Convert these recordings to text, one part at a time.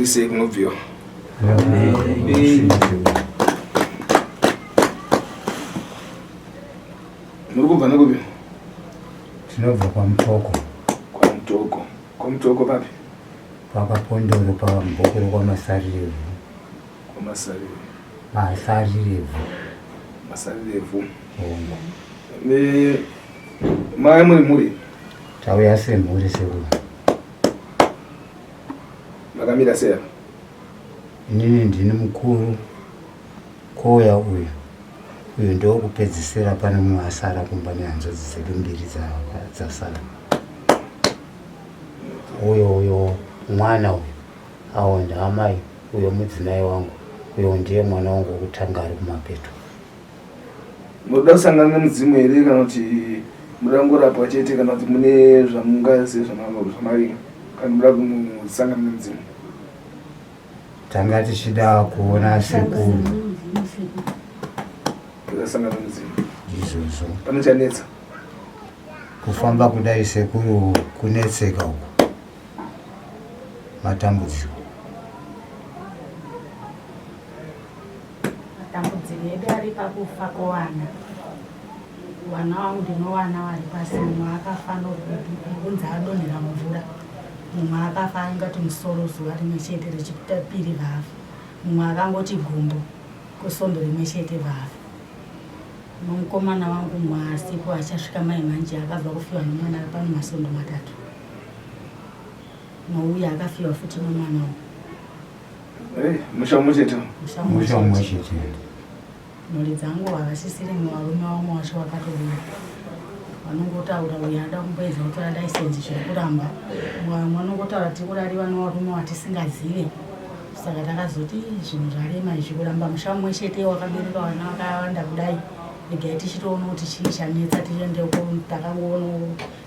Kuri sei kunobviwa? Muri kubva nekupi? Tinobva kwaMutoko. KwaMutoko. KwaMutoko papi? Pakapondoro pamubhokoro kwaMasarirevu. KwaMasarirevu. Masarirevu. Masarirevu. Hongu. Me mai muri mhuri? Tauya semhuri sekuru. Makamira sei apa? Inini ndini mukuru kouya uyu uyu ndokupedzisira pane mumwe asara kumba nehanzvadzi dzedu mbiri dzasara uyo uyo mwana uyo awo ndaamai uyo mudzimai wangu uyo ndiye mwana wangu wekutanga ari kumapeto Munoda kusangana nemudzimu here kana kuti munoda kungorapwa chete kana kuti mune zvamungazive zvamavinga kana munoda kusangana nemudzimu? Tanga tichida kuona sekuru. Kusangana nemudzimu. Izvozvo. Pane chanetsa. Kufamba kudai sekuru kunetseka uku. Matambudziko. Matambudziko edu ari pakufa kwewana. Wana wangu ndinowana wari pasi, mumwe akafa nokunzi adonhera mumvura, mumwe akafa aingati musoro zuva rimwe chete rechipiri vafa, mumwe akangoti gumbo kwesondo rimwe chete vafa. Nomukomana wangu mumwe asipo achasvika mai manje akabva kufiwa nomwana pano masondo matatu, nouya akafiwa futi nomwana uyu. Hey, musha mumwe chete. Musha mumwe chete. Mhuri dzangu havasisiri varume vamwe wacho vakatobuda. Vanongotaura uyu ada kumboedza kutora license zviri kuramba. Vamwe vanongotaura tiri kurariwa nevarume watisingazive. Saka takazoti zvinhu zvarema izvi kuramba musha mumwe chete wakabereka vana vakawanda kudai. Regai tichitoona kuti chii chanetsa tiende uko takangoona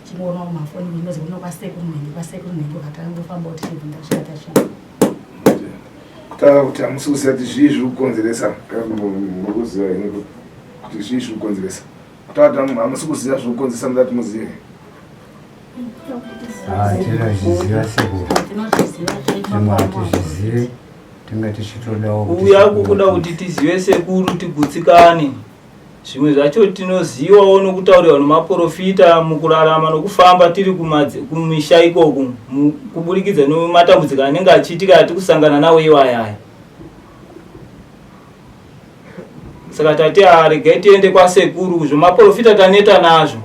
chingoonawo mafoni kunozi kuno kwasekuru nhingi kwasekuru nhingi ukatangofambawo tichibvunza kusvika tasvika. Kutaura kuti hamusi kuziva kuti zvii zviri kukonzeresa kana muri kuziva henyu kuti zvii zviri kukonzeresa. Kutaura kuti hamusi kuziva zviri kukonzeresa muda kuti muzive. Ah, tinozviziva sekuru. Zvimwe hatizvizive tinge tichitodawo uya kukuda kuti tizive sekuru tigutsikane. Zvimwe zvacho tinozivawo nokutaurirwa nemaporofita mukurarama nokufamba tiri kumisha ikoku kuburikidza nematambudziko anenge achiitika atiri kusangana nawo iwayaya. Saka tati ah, regai tiende kwasekuru zvemaporofita taneta nazvo.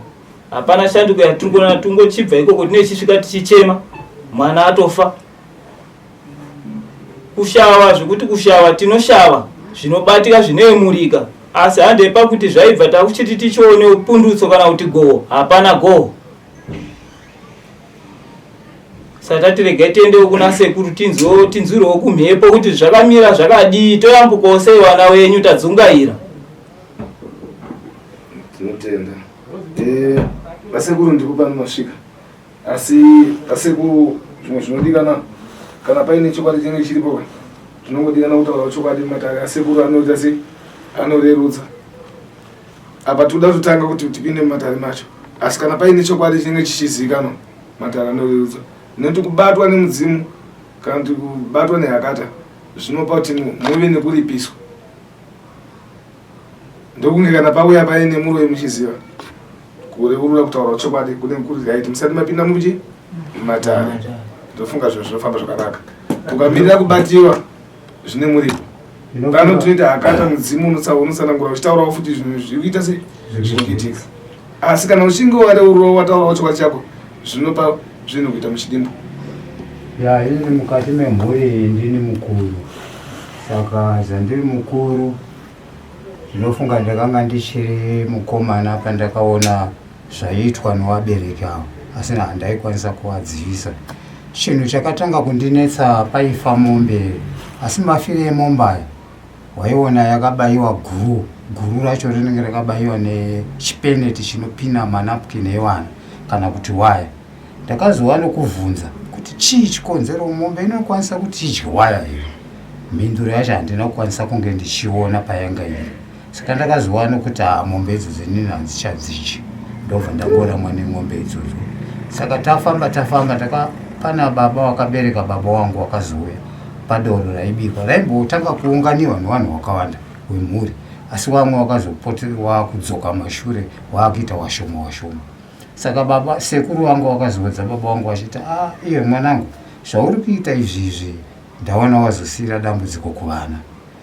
Hapana shanduko yatiri kuona tungochibva ikoko tine tichisvika tichichema mwana atofa. Kushava zvekuti kushava tinoshava zvinobatika zvinoyemurika asi handei pakuti zvaibva takuchiti tichione pundutso kana kuti goho hapana goho saka tati regai tiendewo kuna sekuru tinzwewo tinzwirewo kumhepo kuti zvakamira zvakadii toyambukawo sei vana wenyu tadzungaira tinotenda eh, vasekuru ndipo pano masvika Asi asekuru zvimwe zvinodikana kana paine chokwadi chinenge chiripo ka zvinongodikana kutaura chokwadi matare asekuru anoita sei anorerutsa apa tikuda kutotanga kuti tipinde mumatare macho asi kana paine chokwadi chinenge chichizivikanwa matare anorerutsa nekuti kubatwa nemudzimu kana kuti kubatwa nehakata zvinopa kuti muve nekuripiswa ndokunge kana pauya paine muroyi muchiziva kureurura kutaura chokwadi kune mukuru right musati mapinda muchi mumatare ndofunga zvinhu zvinofamba zvakanaka ukamirira kubatiwa zvine muripo pano tinoita hakata mudzimu unotsanangura uchitaurawo futi zvinhu zviri kuita se zviri kuitika asi kana uchinge wareururawo wataurawo chokwadi chako zvinopa zvinhu kuita muchidimbu ya ini mukati memhuri ndini mukuru saka zvandiri mukuru Ndinofunga ndakanga ndichiri mukomana pandakaona zvaiitwa nevabereki avo asi handaikwanisa kuvadzivisa. Chinhu chakatanga kundinetsa paifa mombe asi mafiro emombe aya waiona yakabaiwa guru guru racho rinenge rakabaiwa nechipeneti chinopina manapkin evana kana kuti waya. Ndakazova nokuvhunza kuti chii chikonzero mombe inokwanisa kuti idye waya here? Mhinduro yacho handina kukwanisa kunge ndichiona payanga iri. Saka ndakazowana nokuti haa mombe idzodzo inini handichadzidyi. Ndobva ndangoramwa nemombe idzodzo. Saka tafamba tafamba ndaka pana baba wakabereka baba wangu wakazouya. padoro raibikwa raimbotanga kuunganiwa nevanhu vakawanda wemhuri asi vamwe vakazopote wakudzoka mashure wakuita washoma washoma saka baba sekuru vangu vakazoudza baba vangu vachiti a ah, iye mwanangu zvauri kuita izvizvi ndaona wazosiira dambudziko kuvana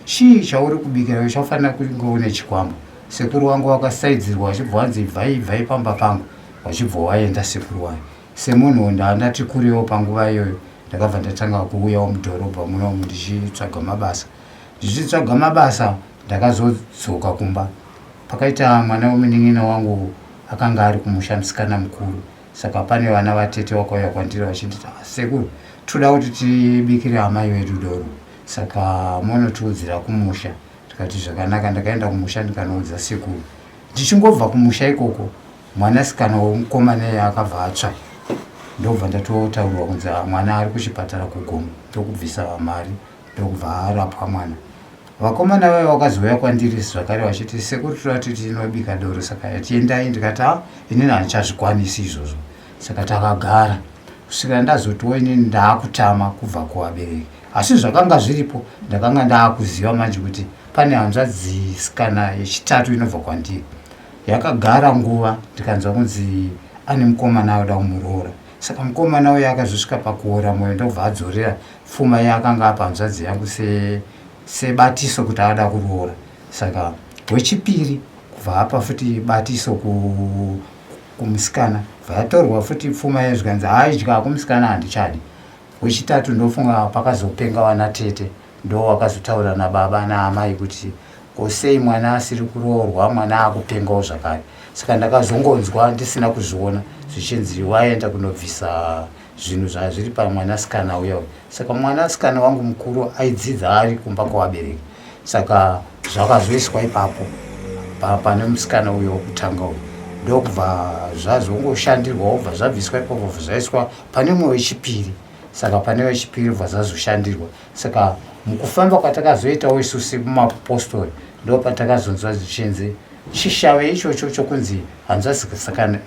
chii chauri kubikira uchafanira kunge une chikwambo sekuru vangu vakasaidzirwa vachibva vanzi ibvai ibvai pamba pangu vachibva waenda sekuru wayo semunhu ndandati kuriwo panguva iyoyo ndakabva ndatanga kuuyawo mudhorobha munomu ndichitsvaga mabasa ndichitsvaga mabasa ndakazodzoka kumba pakaita mwana wemunin'ina wangu akanga ari kumusha musikana mukuru saka pane vana vatete vakauya kwandiri vachinditi ah, sekuru toda kuti tibikire amai vedu doro saka monotiudzira kumusha tikati zvakanaka ndakaenda kumusha ndikanoudza sekuru ndichingobva kumusha ikoko mwanasikana wemukomana iye akabva atsva ndobva ndatotaurwa kunzi ah, mwana ari kuchipatara kugomo ndokubvisa mari ndokubva arapwa mwana vakomana vaye vakazouya kwandiri zvakare vachiti sekuru toda kuti tinobika doro saka tiendai ndikati a ah, inini handichazvikwanisi izvozvo saka takagara kusvika ndazotiwo inini ndaakutama kubva kuvabereki asi zvakanga zviripo ndakanga ndaakuziva manje kuti pane hanzvadzi sikana yechitatu inobva kwandiri yakagara nguva ndikanzwa kunzi ane mukomana akuda kumuroora saka mukomana uyo akazosvika pakuora mwoyo ndobva adzorera pfuma yaakanga apa hanzvadzi yangu sebatiso kuti ada kuroora saka wechipiri kubva apa futi batiso kumusikana bva yatorwa futi pfuma yayo zvikanzi haidya kumusikana handichadi wechitatu ndofunga pakazopenga vana tete ndo wakazotaura nababa naamai kuti ko sei mwana asiri kuroorwa mwana akupengawo zvakare saka ndakazongonzwa ndisina kuzviona zvichinzi waenda kunobvisa zvinhu zvazviri pamwanasikana uya uya saka mwanasikana wangu mukuru aidzidza ari kumba kwavabereki saka zvakazoiswa ipapo pane musikana uyo wokutanga uyu ndokubva zvazongoshandirwa wobva zvabviswa ipapo bva zvaiswa pane mumwe wechipiri saka pane wechipiri bva zvazoshandirwa saka mukufamba kwatakazoitawo isu semapostori ndo patakazonzwa zvichinzi chishave ichocho chokunzi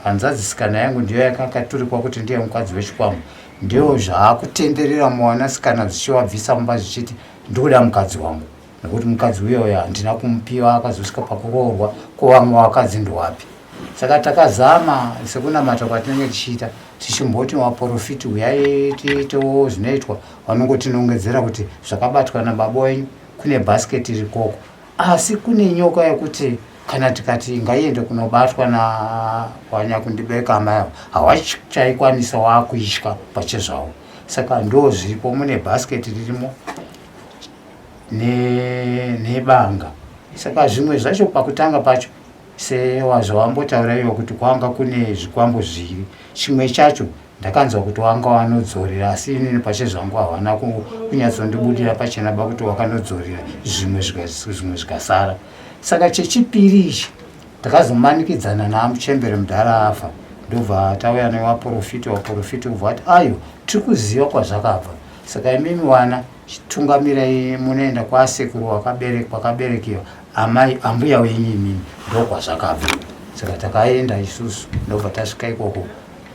hanzvadzisikana yangu ndiyo yakakaturikwa kuti ndiye mukadzi wechikwambo ndiyo zvaakutenderera muwanasikana zvichivabvisa mumba zvichiti ndikuda mukadzi wangu nekuti mukadzi uyoyo handina kumupiwa akazosvika pakuroorwa ko vamwe vakadzi ndowapi saka takazama sekunamata kwatinenge tichiita tichimboti vaprofiti uyai tiitewo zvinoitwa vanongotinongedzera kuti zvakabatwa nababa wenyu kune bhasiketi rikoko asi kune nyoka yekuti kana tikati ngaiende kunobatwa nawanyakundibereka amai avo hawachaikwanisa waakuitya pachezvavo saka ndo zviripo mune bhasiketi ririmo nebanga ne saka zvimwe zvacho pakutanga pacho sewazvawambotaura iwo kuti kwanga kune zvikwambo zviviri chimwe chacho ndakanzwa kuti wanga wanodzorera asi inini pachezvangu hawana kunyatsondibudira pachena ba kuti wakanodzorera zvimwe zvimwe zvikasara saka chechipiri ichi takazomanikidzana naamuchembere mudhara afa ndobva tauya newaprofiti waprofiti ubva ati ayo tiri kuziva kwazvakabva saka imimi wana chitungamirai munoenda kwasekuru kwakaberekiwa amai ambuya wenyu imimi ndokwazvakabva saka takaenda isusu ndobva tasvika ikoko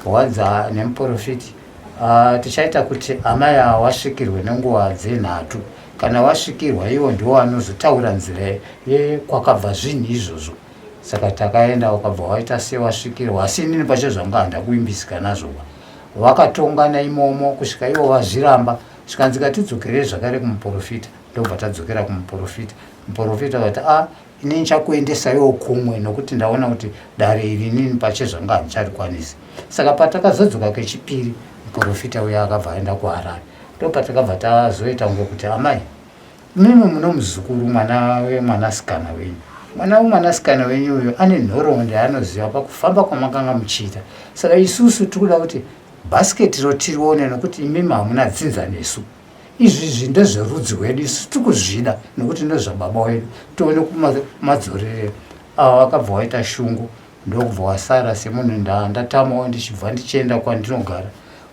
wadza nemuprofiti uh, tichaita kuti amai ava wasvikirwe nenguva dzenhatu kana wasvikirwa ivo ndiwo vanozotaura nzira yekwakabva zvinhu izvozvo saka takaenda wakabva waita sewasvikirwa asi inini pacho zvanga handakuimbisika nazvoba vakatongana imomo kusvika ivo vazviramba zvikanzi katidzokerei zvakare kumuprofita ndobva tadzokera kumuprofita muprofita vati a ah, ini ndichakuendesaiwo kumwe nokuti ndaona kuti dare iri inini pache zvanga handicharikwanisi saka patakazodzoka kechipiri muprofita uya akabva aenda kuharare ndo patakabva tazoita kunge kuti amai mimi muno muzukuru mwana wemwanasikana wenyu mwana wemwanasikana wenyu uyo ane nhoroondo yaanoziva pakufamba kwamakanga muchiita saka isusu tiri kuda kuti bhasiketi rotirione nokuti imimi hamuna dzinza nesu izvi izvi ndezverudzi rwedu isu tiri kuzvida nokuti ndezvababa wedu tione kumadzorerero ava vakabva waita shungu ndokubva wasara semunhu ndatamawo ndichibva ndichienda kwandinogara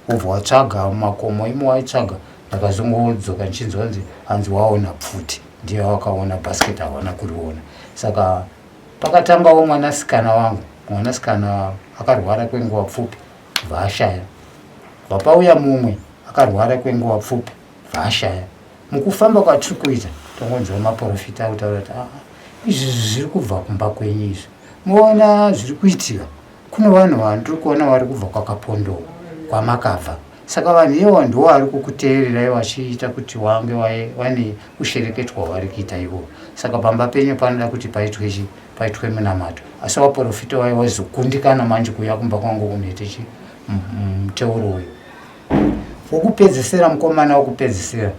wobva watsvaga mumakomo imo waitsvaga ndakazongodzoka ndichinzwa nzi hanzi waona pfuti ndiye wakaona basket hawana kuriona saka pakatangawo mwanasikana wangu mwanasikana akarwara kwenguva pfupi bvaashaya bvapauya mumwe akarwara kwenguva pfupi bvaashaya. Mukufamba kwatiri kuita tongonzwa maporofita akutaura kuti aa izvi zviri kubva kumba kwenyu izvi moona zviri kuitika kune vanhu vandiri kuona vari kubva kwakapondowa kwamakabva saka vanhu ivo ndiwo vari kukuteererai vachiita kuti wange vane ushereketwa hwari kuita ivo saka pamba penyu panoda kuti paitwe chi paitwe munamato asi vaporofita vaye vazokundikana manje kuuya kumba kwangu kunoita chi muteuro uyu wokupedzisira mukomana wokupedzisira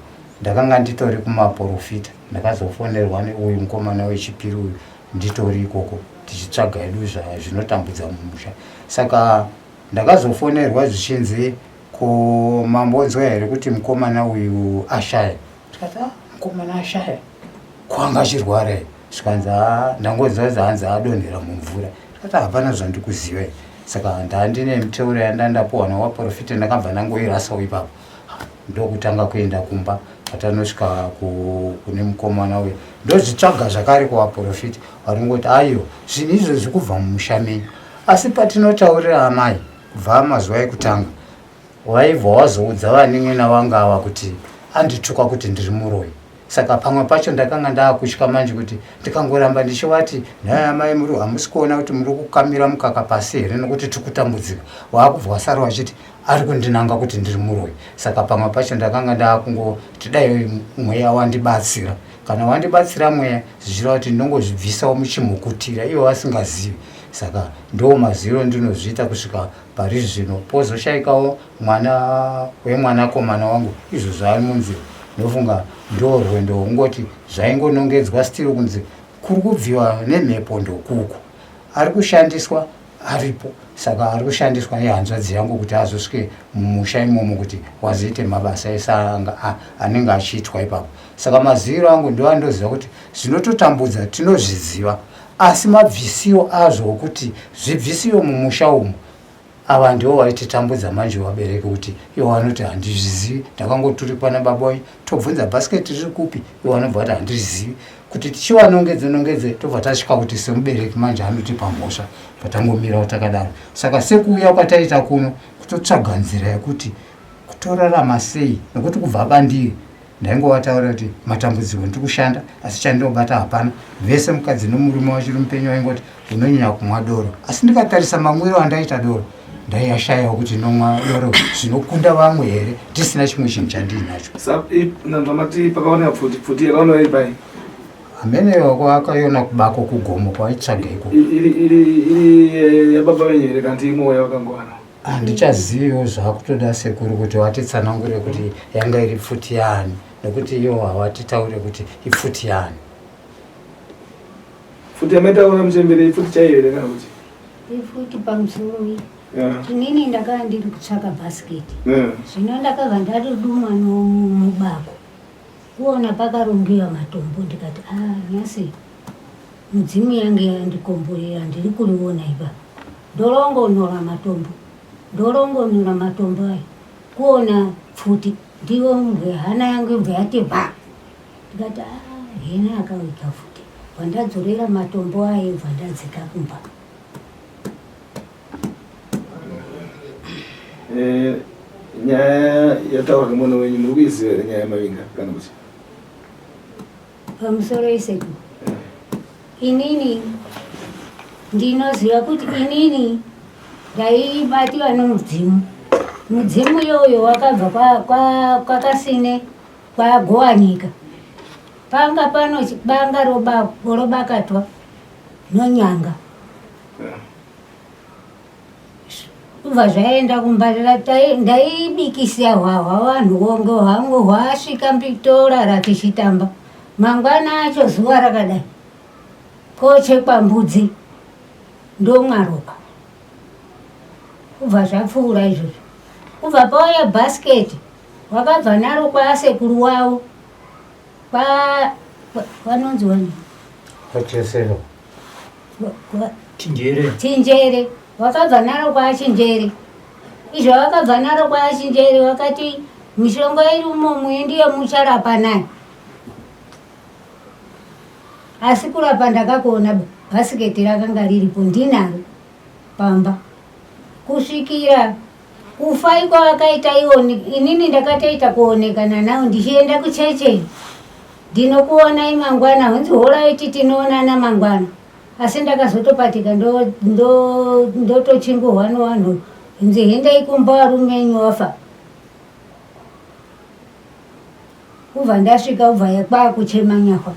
ndakanga nditori kumaporofita ndakazofonerwa neuyu mukomana wechipiri uyu nditori ikoko tichitsvaga hedu zvinotambudza mumusha saka ndakazofonerwa zvichinzi ko mambonzwa here kuti mukomana uyu ashaya tikati ah, mukomana ashaya kwanga achirwara here zvikanzi ah, ndangonzwa hanzi adonhera mumvura tikati hapana zvandikuziva saka ndandine miteuro yandandapuwa nawaprofita ndakabva ndangoirasawo ipapo ndokutanga kuenda kumba patanosvika kune mukomana uyo ndozvitsvaga zvakare kuvaprofita varingoti aiwa zvinhu izvo zviri kubva mumusha menyu asi patinotaurira amai kubva mazuva ekutanga waibva wazoudza vanin'ina vanga ava kuti andituka kuti ndiri muroyi saka pamwe pacho ndakanga ndaakutya manje kuti ndikangoramba ndichivati nhai amai muri hamusi kuona kuti muri kukamira mukaka pasi here nokuti tiri kutambudzika waakubva wasara wachiti ari kundinanga kuti ndiri muroyi saka pamwe pacho ndakanga ndaakungoti dai mweya wandibatsira kana wandibatsira mweya zvichireva kuti ndinongozvibvisawo muchimhukutira ivo vasingazivi saka ndo maziro ndinozviita kusvika pari zvino pozoshaikawo mwana wemwanakomana wangu izvo zvaari munzira ndofunga ndo rwendo rwungoti zvaingonongedzwa still kunzi kuri kubviwa nemhepo ndokuku ari kushandiswa aripo saka ari kushandiswa nehanzvadzi yangu kuti azosvike mumusha imomo kuti wazoite mabasa ese anenge achiitwa ipapo saka maziviro angu ndoandoziva kuti zvinototambudza tinozviziva asi mabvisiro azvo okuti zvibvisiwe mumusha umu ava ndivo vaititambudza manje vabereki kuti ivo vanoti handizvizivi ndakangoturikwa nababa wenyu tobvunza bhasiketi riri kupi ivo vanobva vati handirizivi kuti tichivanongedze nongedze tobva tasvika kuti semubereki manje anotipa mhosva patangomirawo takadaro saka sekuuya kwataita kuno kutotsvaga nzira yekuti kutorarama sei nekuti kubva bandiri ndaingovataurira kuti matambudziko ndiri kushanda asi chandinobata hapana vese mukadzi nomurume wachiri mupenyu vaingoti unonyanya kumwa doro asi ndikatarisa mamwiro andaita doro ndaiyashayawo kuti nomwa doro zvinokunda vamwe here ndisina chimwe chinhu chandiinacho Mati pakaoneka pfuti pfuti yakaona iri pai hamene akaiona kubako kugomo kwaitsvaga ikoko iri yababa venyu here kanti imwe yawakangowana Handichaziviwo zvakutoda sekuru kuti vatitsanangure kuti yanga iri pfuti yaani nekuti ivo havatitaure kuti ipfuti yaani. Pfuti yamaitaura muchembere ipfuti chaiyo here kana kuti? Ipfuti pamusoro iyi. Inini ndakanga ndiri kutsvaka bhasiketi. Zvino ndakabva ndatodumwa mubako. Kuona pakarongewa matombo ndikati ah nhasi mudzimu yange yandikomborera ndiri kuriona ipapa. Ndorongonora matombo ndorongonora matombo ayo kuona pfuti ndiwo mbwe hana yangu ibva yati bha ndikati ah, hena akawiga futi bva matombo ayo bva ndadzika kumba eh, nyaya yataura nemwana wenyu muri kuiziva here nyaya yamavinga kana kuti Pamusoro isekuru. Inini ndinoziva kuti inini ndaibatiwa nomudzimu. Mudzimu iyoyo wakabva kwakasine kwa, kwa kwaGowanyika. Panga pano banga robakatwa nonyanga. Kubva zvaenda kumba ndaibikisa hwahwa vanhu wonge hwangu hwasvika mbitorara tichitamba. Mangwana acho zuva rakadai kochekwa mbudzi ndomwa ropa. Kubva zvapfuura izvozvo. Kubva pauya bhasiketi wakabva naro kwasekuru wavo kwa vanonzi wani? Kwachesero. Chinjere. Chinjere. Wakabva naro kwaChinjere. Izvo wakabva naro kwaChinjere wakati mishonga iri umomu ndiyo mucharapa nayo. Asi kurapa ndakakuona bhasiketi rakanga riripo ndinaro pamba kusvikira Kufa iko akaita iwo inini ndakatoita kuonekana nawo ndichienda kucheche. Ndinokuonai mangwana hunzi horaiti tinoonana mangwana. Asi ndakazotopatika ndotochinguhwa ndo, ndo novanhu hunzi hendai kumba varume enyu wafa. Kubva ndasvika ubva kwakuchema nyahwa.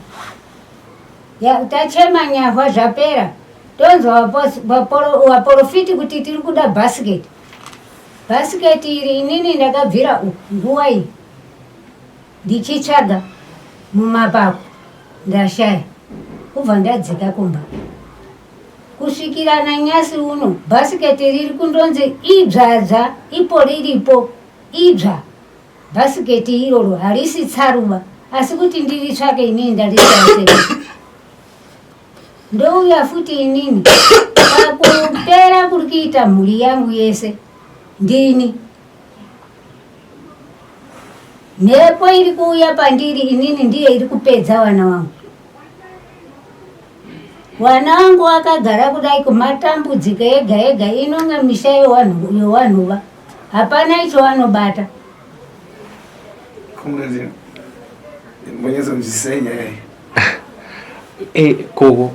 Ya, tachema nyahwa zvapera. Tonzwa waporofiti kuti tiri kuda basket. Basket iri inini ndakabvira uku nguva iyi ndichitsvaga mumapako ndashaya kubva ndadzika kumba kusvikira nanyasi uno bhasiketi riri kundonzi idzvadzva ipo riripo idzva Bhasiketi iroro harisi tsaruba asi kuti ndiritsvake inini ndaritsvake. Ndouya futi inini pakupera kuri kuita mhuri yangu yese ndini. Mhepo iri kuuya pandiri inini ndiyo iri kupedza vana vangu. Vana vangu vakagara kudai kumatambudziko ega ega inonga misha yewanhuva hapana icho vanobata. Comrade, mbonyatsonzwisisai nyaya iyi. Eh, gogo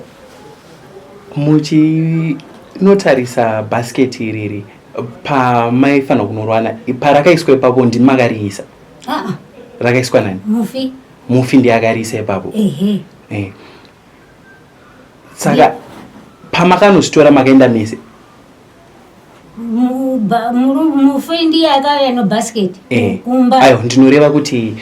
muchinotarisa bhasiketi iriri pamaifanira kunorwana parakaiswa ipapo ndimi makariisa? Ah, ah. Rakaiswa nani? Mufi. Mufi ndiye akariisa ipapo. Ehe. Eh. Saka pamakanozvitora makaenda mese? Mufi ndiye akauya nobasket eh, kumba. Ayo ndinoreva kuti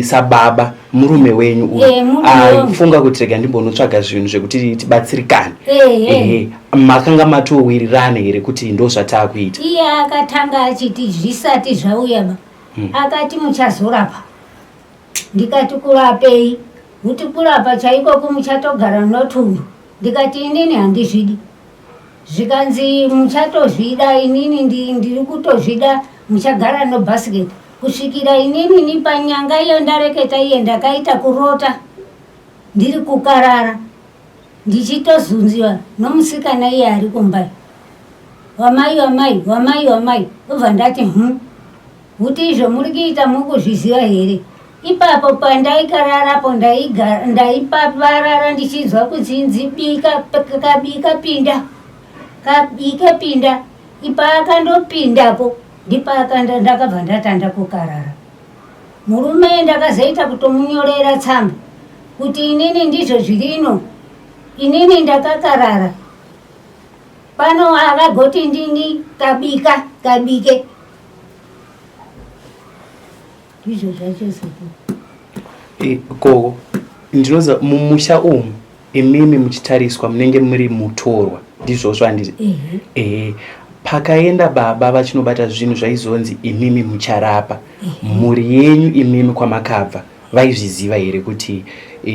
sababa murume wenyu uyu eh, aifunga kuti rega ndimbonotsvaga zvinhu zvekuti tibatsirikane. Eh, Makanga matowirirana here kuti ndozvataakuita? Iye akatanga achiti zvisati zvauya ba akati muchazorapa. Ndikati kurapei? Kuti kurapa chaiko kumuchatogara notundu. Ndikati inini handizvidi. Zvikanzi muchatozvida inini ndiri kutozvida muchagara nobasket kusvikira inini ni panyanga iyo ndareketa iye ndakaita kurota ndiri kukarara ndichitozunziwa nomusikana iye ari kumba wamai wamai wamai wamai obva ndati hm Kuti izvo muri kuita mukuzviziva here? Ipapo pandaikararapo ndaipaparara ndichinzwa kuchinzi bika kabika pinda kabike pinda ipaakandopindapo ndipaakanda ndakabva ndatanda kukarara. Murume ndakazoita kutomunyorera tsamba kuti inini ndizvo zvirino inini ndakakarara pano akagoti ndini kabika kabike ndizvo zvacho sekuru. Eh, gogo ndinoziva mumusha umu imimi muchitariswa munenge muri mutorwa ndizvozvo handiti? Ehe. Pakaenda baba vachinobata zvinhu zvaizonzi imimi mucharapa mhuri yenyu imimi kwamakabva vaizviziva here kuti e,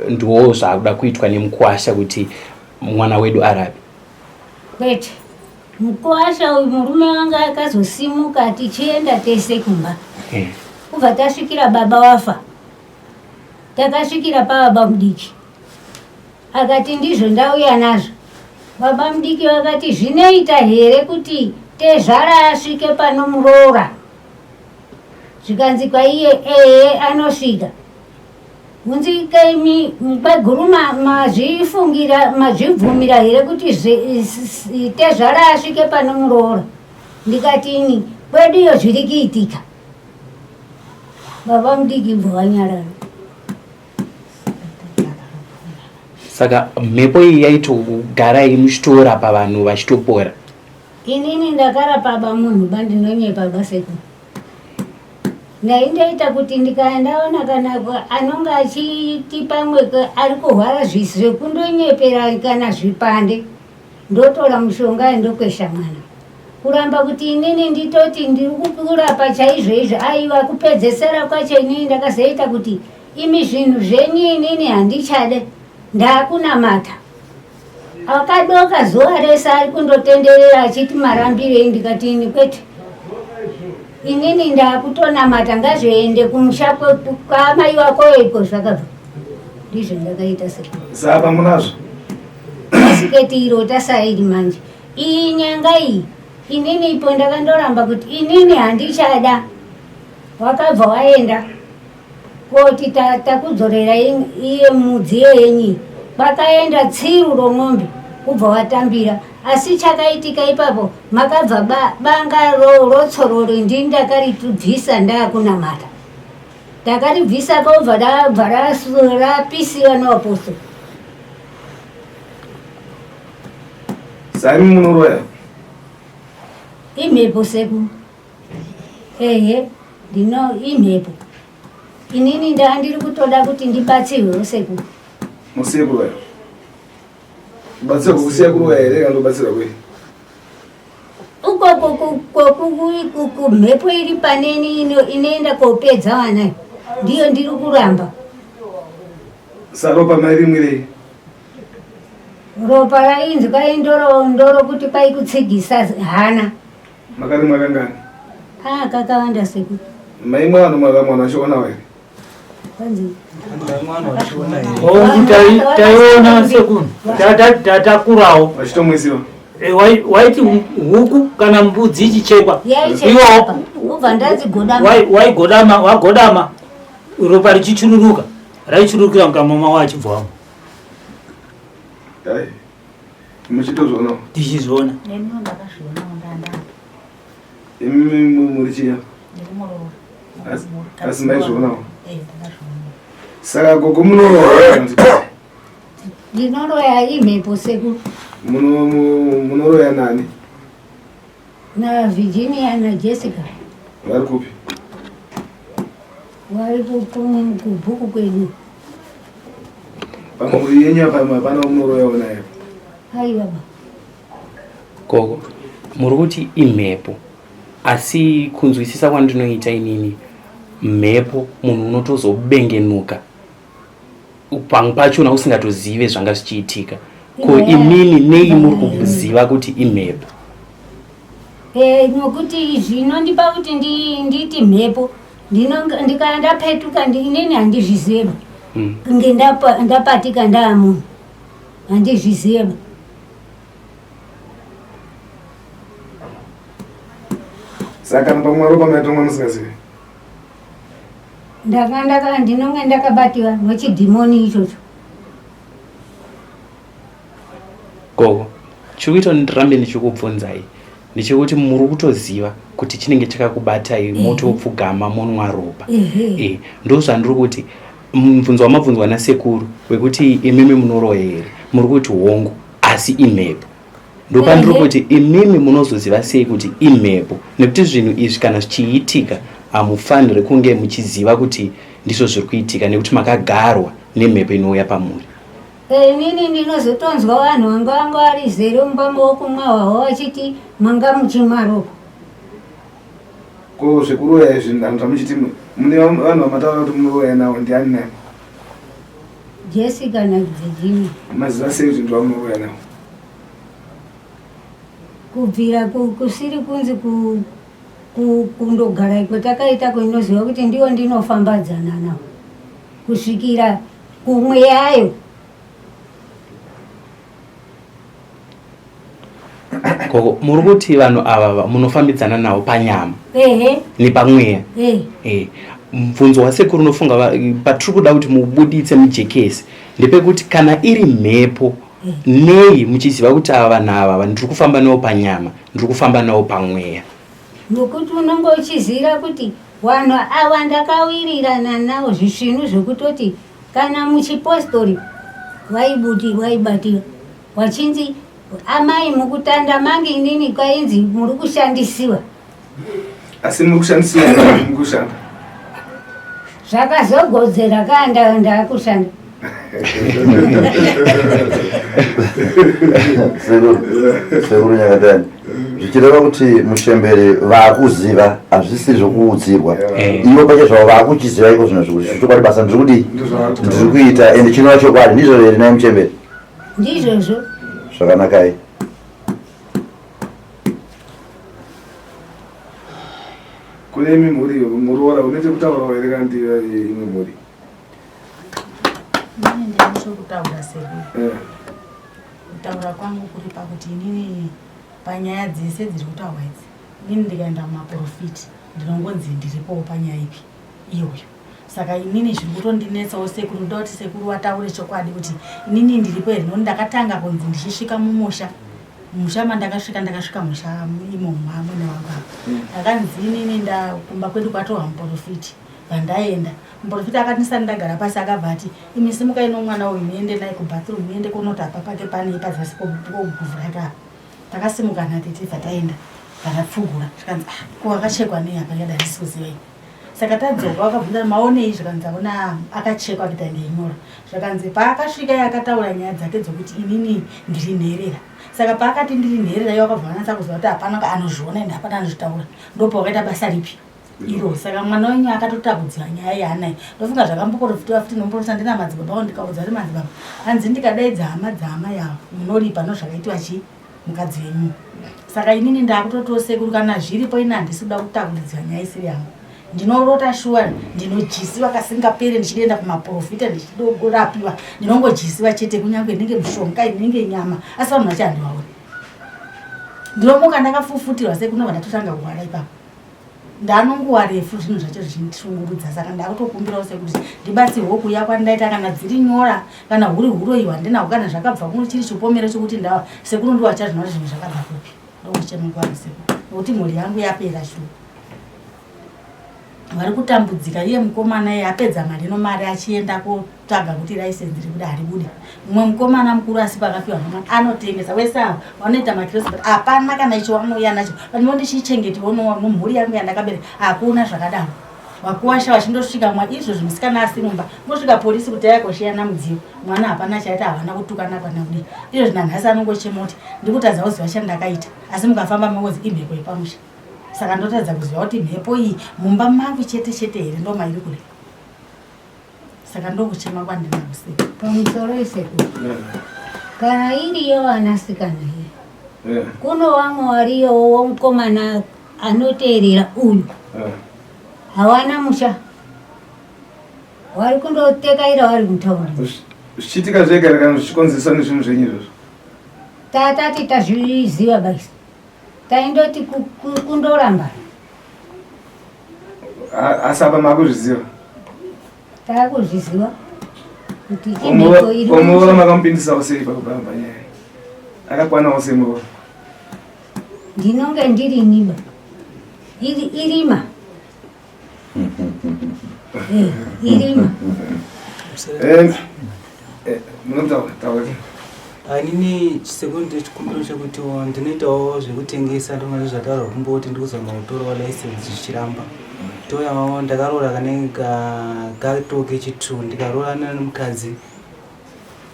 ndiwo zvakuda kuitwa nemukwasha kuti mwana wedu arape? Kwete. Mukuwasha uyu murume wanga akazosimuka tichienda tese kumba. Eh. Kubva tasvikira baba wafa. Takasvikira pababa mudiki. Akati ndizvo ndauya nazvo. Baba mudiki vakati zvinoita here kuti tezvara asvike panomuroora? Zvikanzi kwaiye ehe anosvika. Hunzi kaimi kweguru mazvifungira mazvibvumira here kuti tezvara asvike pano muroora ndikati ini kwedu iyo zviri kuitika baba mudiki bva wanyarara. Saka mhepo iyi yaitogarai muchitorapa vanhu vachitopora? Inini ndakarapa ba munhu ba ndinonyepa ba sekuru. Ndaindoita kuti ndikaya ndaona kana anonga achiti pamwe ari kurwara zvekundonyepera kana zvipande ndotora mushonga ndokwesha mwana kuramba kuti inini nditoti ndiri kurapa chaizvo izvo aiwa kupedzesera kwacho inini ndakazoita kuti imi zvinhu zvenyu inini handichade ndakunamata Akadoka zuva rese ari kundotenderera achiti marambirei ndikati ini kwete. Inini ndakutonamata ngazviende kumusha kwaamai wako iko zvakabva. Ndizvo ndakaita sekuru. Saba munazvo. Bhasiketi iro tasairi manje. Iyi nyanga iyi. Inini ipo ndakandoramba kuti inini handichada. Wakabva waenda koti takudzorera iye mudziyo yenyu. Kwakaenda tsiru romombe kubva watambira. Asi chakaitika ipapo makabva banga rotsorori ndini ndakaritubvisa ndakunamata. Ndakaribvisa kobva rabva rapisiwa noapostle. Sani munoroya? Imhepo sekuru. Ehe, ndino imhepo. Inini ndandiri kutoda kuti ndibatsirwewo sekuru. Musiye kuroya. Kubatsira kusiya kuroya here kana kubatsira kwei? Uko kumhepo iri paneni inoenda kopedza vana ndiyo ndiri kuramba. Saropa mairimwirei? Ropa rainzi kwai ndoro ndoro kuti kwai kutsigisa hana. Makarimwa kangani? Ah, kakawanda sekuru. Maimwa vanhu mwana achiona here? Taiona sekuru tatakurawo vachitomwisiwa eh, waiti huku kana mbudzi ichichekwa iwo waigodama wagodama ropa richichururuka raichururukira mukamwa mavo achibvamo muchitozviona tichizviona Imi muri chiya? Asi maizvionawo? Eh, Saka gogo munoroya? Ndinoroya imhepo sekuru. Munoroya nani? Na Virginia na Jessica. Vari kupi? Vari kubhuku kwedu. Pamhuri yenyu apa hapana wamunoroyawo naye? Aiwa ba. Gogo, muri kuti imhepo asi kunzwisisa kwandinoita inini mhepo munhu unotozobengenuka pamwe pachona usingatozive zvanga zvichiitika ko imimi nei muri kuziva kuti imhepo? Eh, nokuti zvinondipa kuti nditi mhepo ndikaya ndapetuka inini handizvizive kunge ndapatika ndaamunhu handizvizive. Saka pamwe ropa maitonga musingazivi? Ndanga ndaka ndinonge ndakabatiwa nechidhimoni ichocho. Gogo, chiri kuita kuti ndirambe ndichikubvunzai ndechekuti muri kutoziva kuti chinenge chakakubatai motopfugama monwa ropa. E, ndozvandiri kuti mubvunzo wamabvunzwa nasekuru wekuti imimi munoroya here, muri kuti hongu asi imhepo. Ndopandiri kuti imimi munozoziva sei kuti imhepo, nekuti zvinhu izvi kana zvichiitika hamufaniri kunge muchiziva kuti ndizvo zviri kuitika nekuti makagarwa nemhepo inouya pamuri. Inini ndinozotonzwa vanhu vanga vanga vari zere mumba mokumwa hwahwa vachiti manga muchimwa ropa. Ko zvekuroya izvi vanhu zvamuchiti mune vanhu vamataura kuti munoroya navo ndiani nani? Jessica naVirginia. Maziva sei kuti ndivamunoroya navo? Kubvira kusiri kunzi kundogara iko takaita kuinoziva kuti ndiwo ndinofambadzana navo kusvikira kumwe yayo. Gogo, muri kuti vanhu ava munofambidzana navo panyama ehe nepamweya? Eh. Eh, mubvunzo wasekuru unofunga patiri kuda kuti mubuditse mujekesi ndepekuti kana iri mhepo nei muchiziva kuti ava vanhu ava ndiri kufamba navo panyama, ndiri kufamba navo pamweya? Nokuti unonge uchiziva kuti vanhu ava ndakawirirana navo zvisvinu zvekutoti kana muchipostori vaibuti vaibatiwa vachinzi amai mukutanda mange inini kwainzi muri kushandisiwa. Asi muri kushandisiwa muri kushanda? Zvakazogodzera kaa ndakushanda. Sekuru Nyakatani, zvichireva kuti muchembere vakuziva hazvisi zvokuudzirwa, ivo pache zvavo vakuchiziva iko zvino zvekuti chokwadi basa ndiri kudii ndiri kuita ende chinova chokwadi ndizvo here nai muchembere? Ndizvozvo. Zvakanakai. Kune imi mhuri muroora une chekutaurawo here kana ndiyo imwe mhuri? Inini ndine chekutaura sekuru. Kutaura kwangu kuri pakuti inini Panyaya dzese dziri kutaurwa idzi, inini ndikaenda mumaporofiti ndinongonzi ndiripowo panyaya ipi iyoyo. Saka inini zviri kutondinetsawo sekuru, ndoda kuti sekuru vataure chokwadi kuti inini ndiripo here nokuti ndakatanga kunzi ndichisvika mumusha musha mandakasvika ndakasvika musha imomo amwene vangu ava ndakanzi inini ndakumba kwedu kwatova muporofiti vandaenda Muprofita akati ndisati ndagara pasi akabva ati imi simukai nomwana uyu muende naye kubathroom muende kunotapa pake panei pazasi poguvhu rake apa. Takasimuka natete bva taenda vakapfugura zvikanzi ah, ko akachekwa nei apa ndikati handisi kuziva ini. Saka tadzoka vakabvunza maonei zvikanzi aona akachekwa kuita kunge inyora. Zvikanzi paakasvika iye akataura nyaya dzake dzokuti inini ndiri nherera. Saka paakati ndiri nherera iye wakabva wanatsa kuziva kuti hapana anozviona ende hapana anozvitaura. Ndopawakaita basa ripi? iro saka mwana wenyu akatotakudzira nyaya yaanayo ndofunga zvakamboporofitiwa futi nomporofita ndina madzibaba o ndikaudza kuti madzibaba hanzi ndikadaidza hama dzaamai ava munoripa nozvakaitiwa chii mukadzi wenyu saka inini ndakutotiwo sekuru kana zviripo ini handisi kuda kutakulidzira nyaya isiri yangu ndinorota shuwa ndinojisiwa kasingapere ndichienda kumaporofita ndichidorapiwa ndinongojisiwa chete kunyange inenge mishonga inenge nyama asi vanhu vacho handivaoni ndinomuka ndakafufutirwa sekunobva ndatotanga kurwara ipapo Ndanonguva refu zvinhu zvacho zvichindishungurudza saka ndakutokumbirawo sekuti ndibatsirwe kuuya kwandaita kana dziri nyora kana huri huroyi hwandinahwo kana zvakabva kuno chiri chipomero chekuti ndawa sekuru ndiwo achazvina kuti zvinhu zvakabva kupi ndokuchema kwangu sekuru nokuti mhuri yangu yapera shuwa vari kutambudzika iye mukomana iye apedza mari ino mari achienda kotsvaga kuti raisenzi rekuda haribude mumwe mukomana mukuru asi pakafiwa nomwana anotengesa wese avo vanoita makiresi but hapana kana icho vanouya nacho vandivo ndichichengetiwo nomhuri yangu yandakabereka hakuna zvakadaro vakuwasha vachindosvika mwa izvozvi musikana asi mumba mosvika polisi kuti ayakoshiyana mudziyo mwana hapana chaita havana kutukana kana kudii izvozvi nanhasi anongochema kuti ndikutadza kuziva chandakaita asi mukafamba mongozi imhepo yepamusha saka ndotadza kuziva kuti mhepo iyi mumba mangu chete chete here ndomairi kure saka ndokuchema kwandinako sei pamusoro isekuru kana iriyo vanasikana here yeah. kuno vamwe wariyowo womukomana anoteerera uyu yeah. hawana musha wari kundotekaira wari mutaundi zvichiitika zvega kana zvichikonzeresa nezvinhu zvenyu izvozvo tatati tazviziva baisi taindoti kundoramba asi apa makuzviziva takuzviziva kuti imhiko iri muroora makamupindisawo sei panyaya akakwanawo sei muroora ndinonge ndiri niba irima eh, irima eh, eh, munotaura taura Inini sekuru ndine chikumbiro chekuti ndinoitawo zvekutengesa ndonga zvataurwa kumboti ndikuzama kutorawo license zvichiramba toyawo ndakaroora kanenge kato kechitu ndikaroorana nemukadzi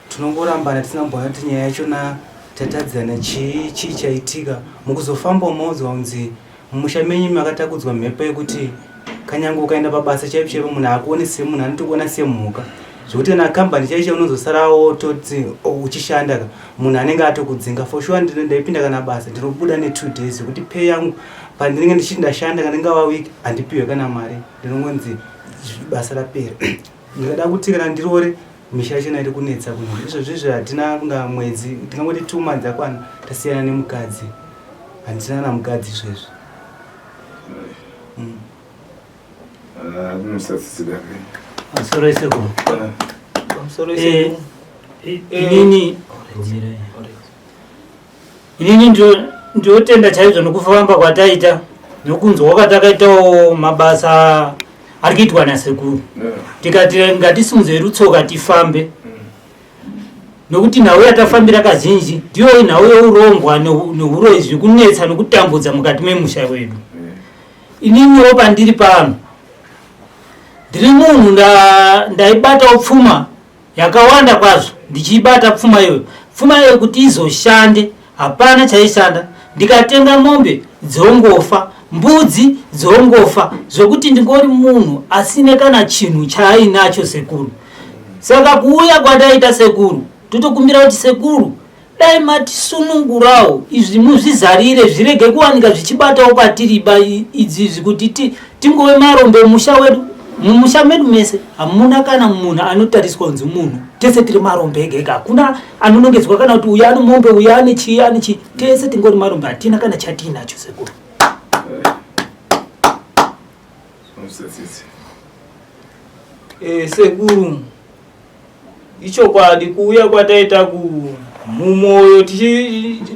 tinongorambana tisina kumboona kuti nyaya yachona tatadzana chii chii chaitika mukuzofamba maudzwa kunzi Mumusha menyu makatakudzwa mhepo yekuti kanyange ukaenda pabasa chaipo chaipo munhu hakuoni semunhu anotokuona semhuka zvekuti kana kambani chaicho unozosara wototi oh, uchishanda ka munhu anenge atokudzinga for sure ndaipinda kana basa ndinobuda netwo days zvekuti pay yangu pandinenge ndichiti ndashanda kana ingava week handipiwe kana mari ndinongonzi basa rapera ndikada kuti kana ndiroore misha yachona iri kunetsa kuno izvozvo izvo hatina kunga mwedzi tingangoti two months akwana tasiyana nemukadzi handisina kana mukadzi izvezvi mm. Pamusoro isekuru. Pamusoro isekuru. Inini inini ndinotenda chaizvo nokufamba kwataita nokunzwa kwatakaitawo mabasa ari kuitwa nasekuru tikati ngatisimudze rutsoka tifambe nokuti nhau yatafambira kazhinji ndiyo nhau yeurombwa neuroyi zviri kunetsa nokutambudza mukati memusha wedu ininiwo pandiri pano ndiri munhu ndaibatawo pfuma yakawanda kwazvo ndichiibata pfuma iyoyo pfuma iyoyo kuti izoshande hapana chaishanda ndikatenga mombe dzongofa mbudzi dzongofa zvokuti ndingori munhu asine kana chinhu chaainacho sekuru saka kuuya kwataita sekuru totokumbira kuti sekuru dai matisunungurawo izvi muzvizarire zvirege kuwanika zvichibatawo kwatiri ba idzizvi kuti tingove marombe musha wedu Mumusha medu mese hamuna kana munhu anotariswa kunzi munhu, tese tiri marombe ega ega. Hakuna anonongedzwa kana kuti uyu ane mombe, uyu ane chii, ane chii. Tese tingori marombe, hatina kana chatiinacho sekuru. Eh, sekuru ichokwadi kuuya kwataita ku mumwoyo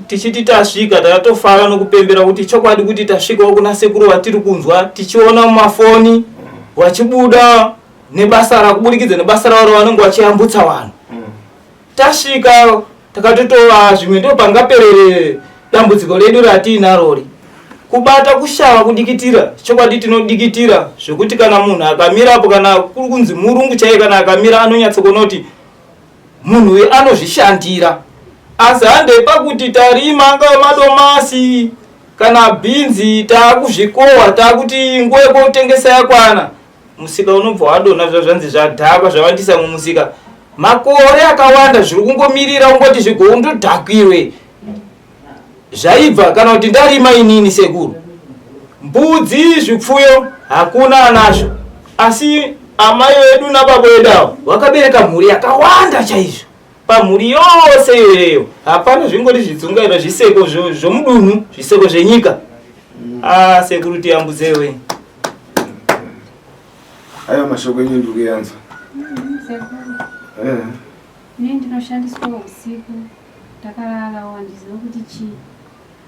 tichiti tasvika takatofara nokupembera kuti chokwadi kuti tasvikawo kuna sekuru vatiri kunzwa tichiona mumafoni vachibuda nebasa rakuburikidza nebasa ravo ravanenge vachiyambutsa vanhu tasvika takatotova zvimwe ndo pangaperere dambudziko redu ratiinarori kubata kushava kudikitira chokwadi tinodikitira zvekuti kana munhu akamirapo kana kuri kunzi murungu chaiye kana akamira anonyatsokuona kuti munhu uyu anozvishandira asi handei pakuti tarima angave madomasi kana bhinzi taakuzvikohwa taakuti nguva yekutengesa yakwana musika unobva wadonha zva zvanzi zvadhakwa zvawandisa mumusika makore akawanda zviri kungomirira ungoti zvigoundodhakwirwe zvaibva kana kuti ndarima inini sekuru mbudzi zvipfuyo hakuna anazvo asi amai vedu nababa vedu avo vakabereka mhuri yakawanda chaizvo pamhuri yose iyoyo hapana zvingori zvidzungairo zviseko zvomudunhu zviseko zvenyika mm. ah sekuru tiyambudzewe ayo mashoko enyu ndiri kuyanzwa eh. Ini ndinoshandiswa usiku ndakarara handizive kuti chii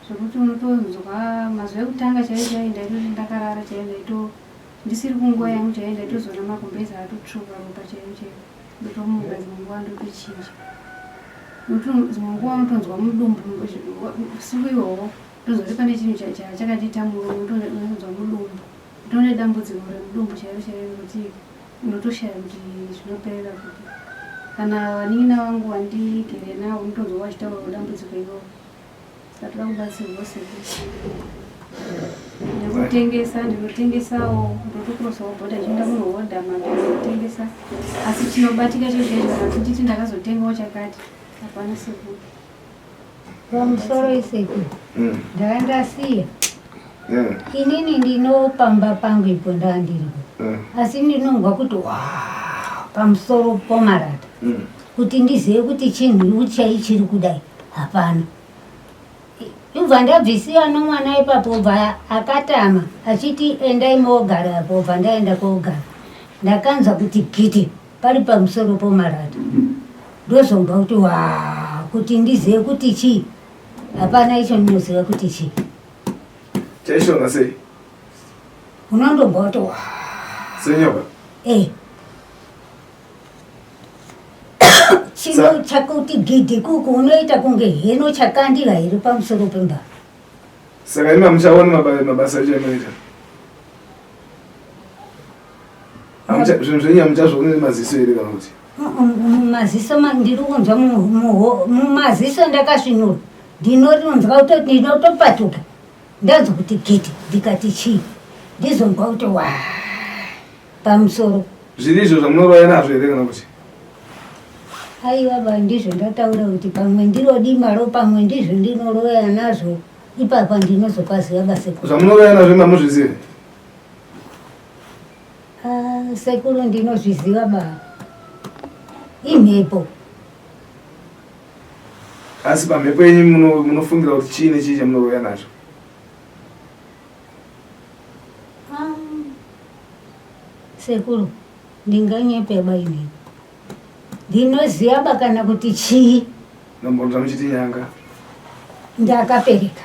zvekuti unotonzwa mazuva ekutanga chaiyo chaiyo ndaitoti ndakarara chaiyo ndaito ndisiri kunguva yangu chaiyo ndaitozoona magumbezi atotsvuka ropa chaiyo chaiyo ndotomuka dzimwe nguva ndotochinja dzimwe nguva unotonzwa mudumbu usiku ihwohwo ndozoti pane chinhu chakatiita murume unotonzwa mudumbu ndone dambudziko remudumbu chairo chairo rekuti unotoshaya kuti zvinoperera kupi kana vanin'ina vangu vandigere navo unotonzwa vachitaura dambudziko iroro saka toda kubatsirwa sekuru nekutengesa ndinotengesawo ndotokurosawo bhodha chienda kunohodha mapezi kutengesa asi chinobatika chacho chaicho kana kuti nditi ndakazotengawo chakati hapana sekuru Pamusoro iseku mm. ndandasiya mm. inini ndinopamba pangu ipo ndandiripo mm. asi ndinonzwa kuti wa pamusoro pomarata kuti ndizive kuti chinhu chai chiri kudai hapana ibva ndabvisiwa nomwana ipapo bva akatama achiti endai mogara apo bva ndaenda kogara ndakanzwa kuti giti pari pamusoro pomarata ndozonzwa kuti wa kuti ndizive kuti chii hapana icho ndinoziva kuti chii chaishona sei unondobva kuti wa senyoka e chino chakuti gidhi kuku unoita kunge heno chakandira here pamusoro pemba saka imi hamuchaoni mabasa acho anoita Zvinhu zvenyu hamuchazvioni nemaziso here kana kuti? Mumaziso ndiri kunzwa mumaziso ndakasvinura ndinorinzwa kutoti ndinotopatuka ndanzwa kuti giti ndikati chii ndizonzwa kuti wa pamusoro. Zviri izvo zvamunoroya nazvo here kana kuti? Aiwa ba ndizvo ndataura kuti pamwe ndiro dima ro pamwe ndizvo ndinoroya nazvo ipapa ndinozopaziva basa. Zvamunoroya nazvo mamuzvizive? Ah, sekuru ndinozviziva ba imhepo asi pamhepo yenyu munofungira kuti chii nechii chamunouya nacho ah, sekuru ndinganyepe ba ini ndinoziva ba kana kuti chii nombonza muchiti nyanga ndakapereka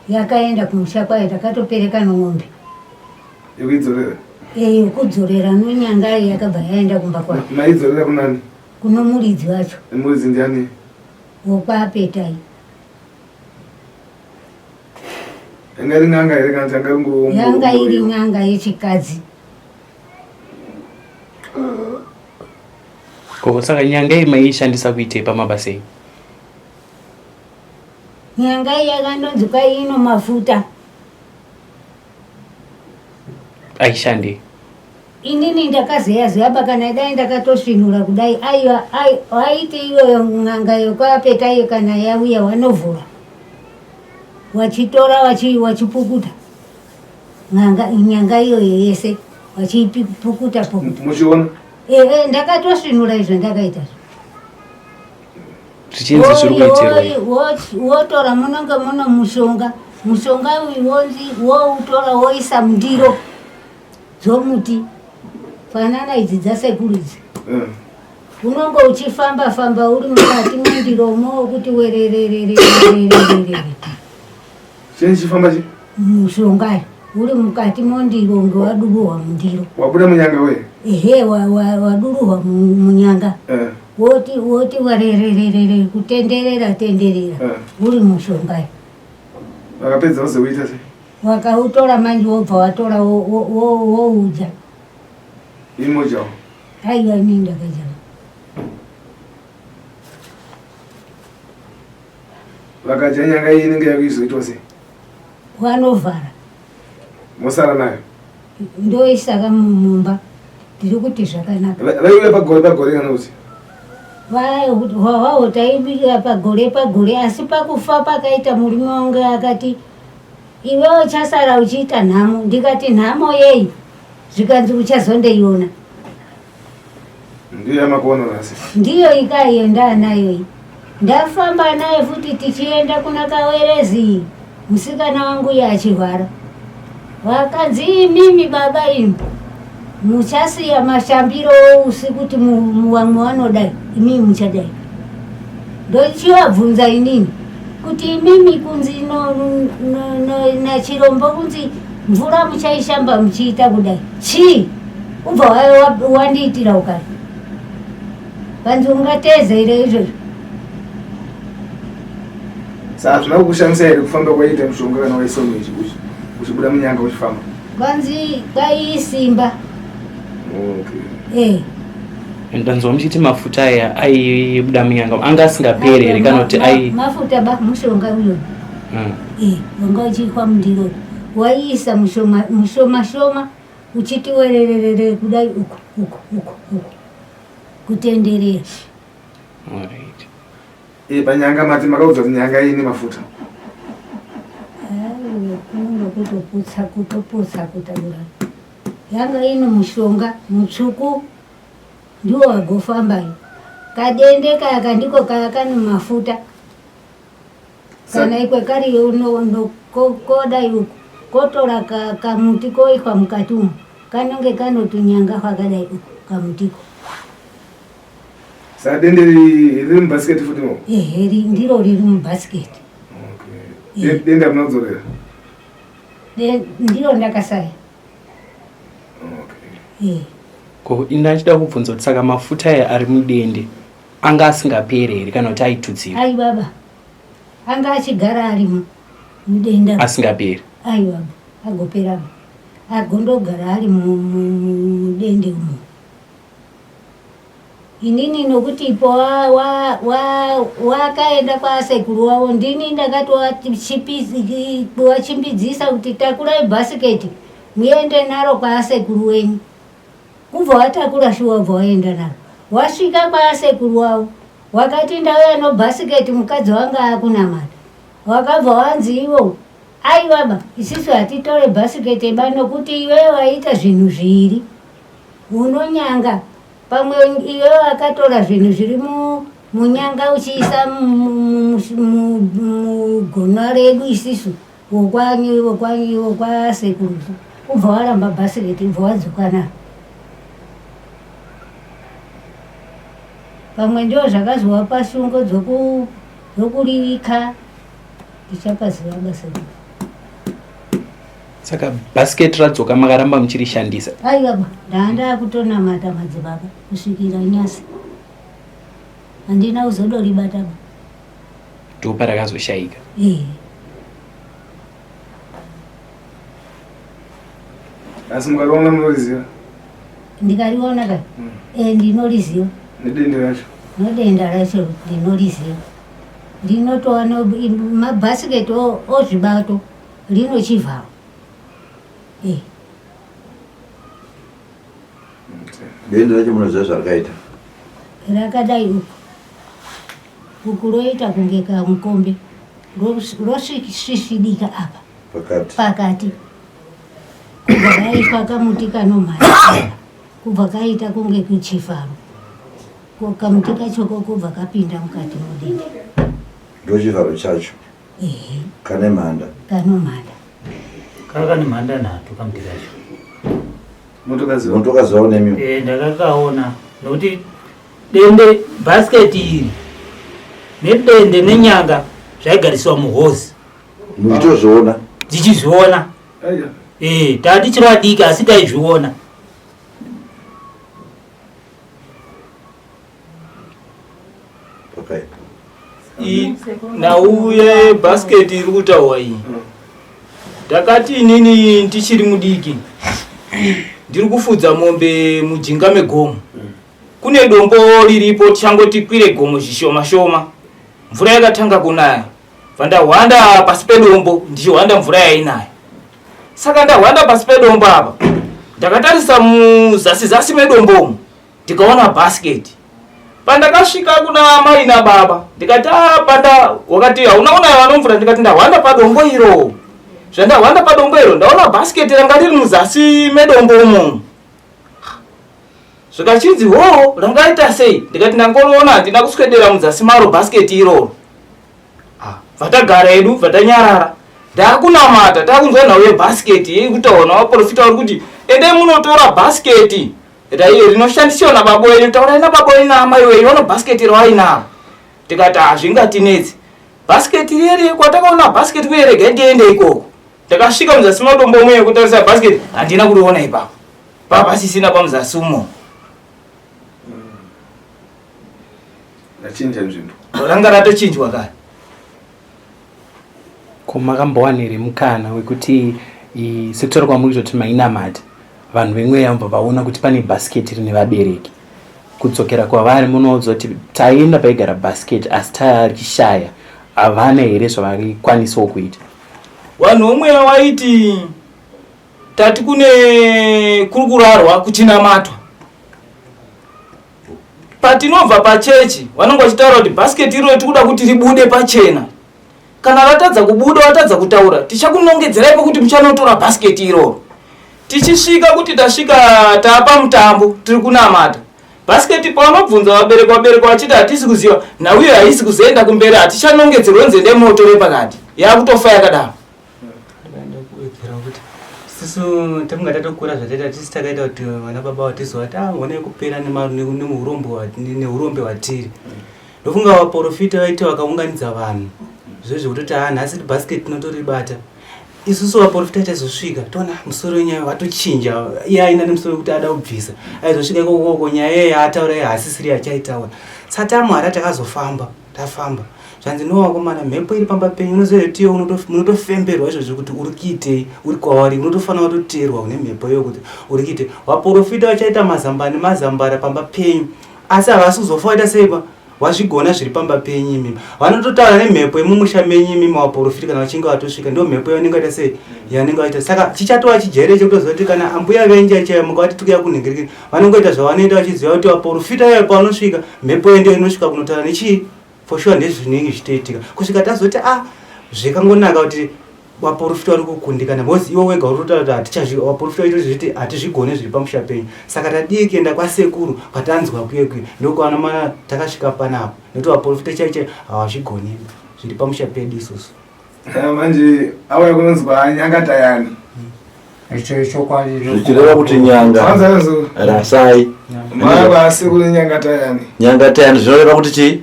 yakaenda kumusha kwayo takatopereka nomombe yekuidzorera eh, yekudzorera nonyanga yakabva yaenda kumba kwayo maidzorera kunani kuno muridzi wacho muridzi ndiani wokwapetai yanga iri n'anga here kana yanga iri yanga iri n'anga yechikadzi ko saka nyanga iyi maiishandisa kuitei pamabasa enyu Nyanga iyi yakandonzi kwai ino mafuta. Aishande. Inini ndakazeya zeya pakana dai ndakatosvinura kudai aiwa aiti iyoyo n'anga yokwapeta iyo kana yauya wanovhura wachitora wachipukuta n'anga nyanga iyoyo yese. Vachipukuta pukuta. Muchiona? Eh, eh, ndakatosvinura izvo ndakaita. Zvichinzi zviri kuitirwei? Wotora munonge muno mushonga. Mushonga uyu wonzi woutora woisa mundiro dzomuti. Fanana idzi dzasekuru idzi. Eh. Unonge uchifamba famba uri mukati mundiromo kuti werererererererere. Chii chifamba chi? Mushonga uri mukati mondiro unge waduruhwa mundiro. Wabuda munyanga we? Ehe, waduruhwa munyanga. Eh. Woti woti warerererere kutenderera tenderera. Eh. Uri mushonga. Vakapedza vozouita sei? Wakautora manje wobva watora woudya. Imojawo. Aiwa ini ndakadya. Vakadya nyanga iyi inenge yakuizoitwa sei? Vanovhara. Mosara nayo? Ndoisaka mumba. Ndiri kuti zvakanaka. Vaiuya pagore pagore kana kuti? Hwaho taibika pagore pagore asi pakufa pakaita murume wangu akati iwe uchasara uchiita nhamo ndikati nhamo yei zvikanzi uchazondeiona. Ndiyo yamakuona nhasi. Ndiyo ikaiyo ndaanayo iyi. Ndafamba naye futi tichienda kuna Kawerezi musikana wangu iye achirwara. Vakanzi imimi baba imi muchasiya mashambiro ousi kuti vamwe vanodai imimi muchadai. Ndochivabvunza inini kuti imimi kunzi no, no, no, nachirombo kunzi mvura muchaishamba muchiita kudai chii ubva wandiitira ukari vanzi ungateze here izvozvo Saka hazvina kukushamisa here kufamba kwaiita mushonga kana waiswa uchibuda munyanga uchifamba? Kwanzi kwaiisimba. Okay. Eh. Ndanzwa muchiti mafuta aya aibuda munyanga anga asingaperi here kana kuti ai mafuta ba mushonga uyo. Eh, wanga uchiikwa mundiro. Waiisa mushoma mushoma shoma uchiti werererere kudai uku uku uku uku kutenderera. Alright. Eh, panyanga mati makaudzwa kuti nyanga ine mafuta. Kunonga kutoputsa kutoputsa kutaura. Yanga ine mushonga mutsvuku ndiwo wagofamba iyo. Kadende kaka ndiko kaya kane mafuta. Kana ikwe kari uno kodai uku kotora kamuti koikwa mukati umu kanonge kanotunyanga kwakadai uku kamutiko. Saka dende riri mubhasiketi futi mo? Ehe, ndiro riri mubhasiketi. Okay. Dende hamuna kudzorera? Ndiro ndakasaya. Okay. Eh. Ko ini ndachida kubvunza kuti saka mafuta aya ari mudende anga asingaperi here kana kuti aitutsirwa? Ai baba, anga achigara arimo mudenda. Asingaperi? Ai baba, agopera agondogara ari mudende umo. Inini nokuti ipo wakaenda kwasekuru wavo ndini ndakatovachimbidzisa kuti takurai bhasiketi muende naro kwasekuru wenyu. Kubva watakura shuwa wabva waenda naro. Wasvika kwasekuru wavo wakati ndauya nobhasiketi mukadzi wanga akunamata. Wakabva wanzi ivo aiwaba isisu hatitore bhasiketi ba nokuti iwewe waita zvinhu zviiri. Unonyanga pamwe iwe wakatora zvinhu zviri munyanga uchiisa mugona redu isisu wokwasekuru ubva waramba bhasiketi ubva wadzoka naro. Pamwe ndio zvakazovapa shungu dzokuririka ndichapaziva basa iri. Saka basket radzoka makaramba muchirishandisa? Aiwa ba, ndanga kutonamata madzibaba kusvikira nyasi. Handina kuzodoribata ba. Ndipo rakazoshaika. Eh. Asi mukariona munoriziva? Ndikariona ka? Eh, ndinoriziva. Nedenda racho? Nedenda racho ndinoriziva. Ndinotoona mabhasiketi ozvibato. Rino chivharo. Eh. Denda racho munoziva zvarakaita? Rakadai uku. Uku roita kunge kamukombe. Rosvisvidika apa. Pakati. Pakati. Kubva kaitwa kamuti kanomhanya kubva kaita kunge kuchifaro. Ko kamuti kachoko kubva kapinda mukati mudende. Ndochivharo chacho. Ehe. Kane mhanda. Kano mhanda. Kaka nemhanda nhatu kamuti kacho. Motokaziva. Motokazivawo nemiwo. Eh, ndakakaona nokuti dende basket iri nedende nenyanga zvaigariswa muhozi. Muchitozviona. Ndichizviona. Eh, tatichiri vadiki asi taizviona. Nhau yebhasiketi iri kutaurwa iyi ndakati inini ndichiri mudiki ndiri kufudza mombe mujinga megomo kune dombo riripo tichangoti kwire gomo zvishoma shoma mvura yakatanga kunaya bva ndahwanda pasi pedombo ndichihwanda mvura yainaya saka ndahwanda pasi pedombo apa ndakatarisa muzasi zasi medombo umu ndikaona basket pandakasvika kuna mai nababa ndikati ah, panda wakati hauna kunaya vanomvura ndikati ndahwanda padombo iro zvandahwanda padombo iro ndaona basket ranga riri muzasi medombo umo zvikachinzi hoo rangaita sei ndikati ndangoriona handina kuswedera muzasi maro basket iroro Ah, vatagara hedu vatanyarara ndakunamata takunzwa nhau yebhasiketi yekutaura navaprofita vari kuti endai munotora bhasiketi rinoshandisiwa nababa wenyu taurai nababa wenyu naamai wenyu vano bhasiketi ravainaro tikati hazvingatinetsi bhasiketi riyeriye kwatakaona bhasiketi kuye regai tiende ikoko ndakasvika muzasi madombo muye kutarisa bhasiketi handina kuriona ipapo papasisina pamuzasi umo Rachinja nzvimbo. Ranga ratochinjwa kare. Ko makambowana here mukana wekuti sekutaura kwamuri kutoti mainamata vanhu vemweya mubva vaona kuti pane bhasiketi rine vabereki kudzokera kwavari munoudza kuti taenda paigara bhasiketi asi tarishaya havana here zvavaikwanisawo kuita vanhu vomweya waiti tati kune kuri kurarwa kuchinamatwa Patinobva pachechi vanenge vachitaura kuti bhasiketi iroro tikuda kuti ribude pachena. Kana ratadza kubuda watadza kutaura tichakunongedzerai pekuti muchanotora bhasiketi iroro. Tichisvika kuti tasvika taapa mutambo tiri kunamata. Bhasiketi pavanobvunza vabereki vabereki vachiti hatisi kuziva nhau iyo haisi kuzoenda kumberi hatichanongedzerwe nzende motore pakati yakutofa yakadaro. Sisu takunga tatokura zvataita tisi takaita kuti vana baba vatizova ah, honai kupera neurombe hwatiri ndofunga vaporofita vaiti vakaunganidza vanhu zve zvekutoti ah, nhasi basket tinotoribata isusu vaporofita taizosvika toona musoro wenyaya watochinja iye aina nemusoro wekuti ada kubvisa aizosvika ikokoko nyaya iye yaataura iye haasisiri yachaitaura satamwara takazofamba Tafamba zvanzi no vakomana mhepo iri pamba penyu unoziva kuti iwe munotofemberwa izvozvi kuti uri kuitei uri kwauri unotofanira kutoteerwa une mhepo iyoyo kuti uri kuitei vaporofita vachaita mazamba nemazambara pamba penyu asi havasi kuzofa waita sei pa wazvigona zviri pamba penyu imimi vanototaura nemhepo yemumusha menyu imimi vaporofita kana vachinge vatosvika ndo mhepo yavanenge vaita sei yavanenge vaita saka chichatova chijere chekutoziva kuti kana ambuya venyu chaichaiyo mukavati tikuya kunhingirikiri vanongoita zvavanoita vachiziva kuti vaporofita vayo pavanosvika mhepo yendo inosvika kunotaura nechii for sure ndezvinenge zvichitoitika kusvika tazoti a ah, zvikangonaka kuti vaporofita vari kukundikana because iwe wega uri kutaura kuti hatichazvi vaporofita vacho zviti hatizvigone zviri pamusha penyu saka tadii kuenda kwasekuru kwatanzwa kuye kuye ndokwana mana takasvika panapa nekuti vaporofita chaicho chaicho havazvigoni zviri pamusha pedu isusu manje auya kunonzi kwanyanga tayani Icho ichokwadi zvichireva kuti nyanga rasai mavasi kune nyanga tayani nyanga tayani zvinoreva kuti chii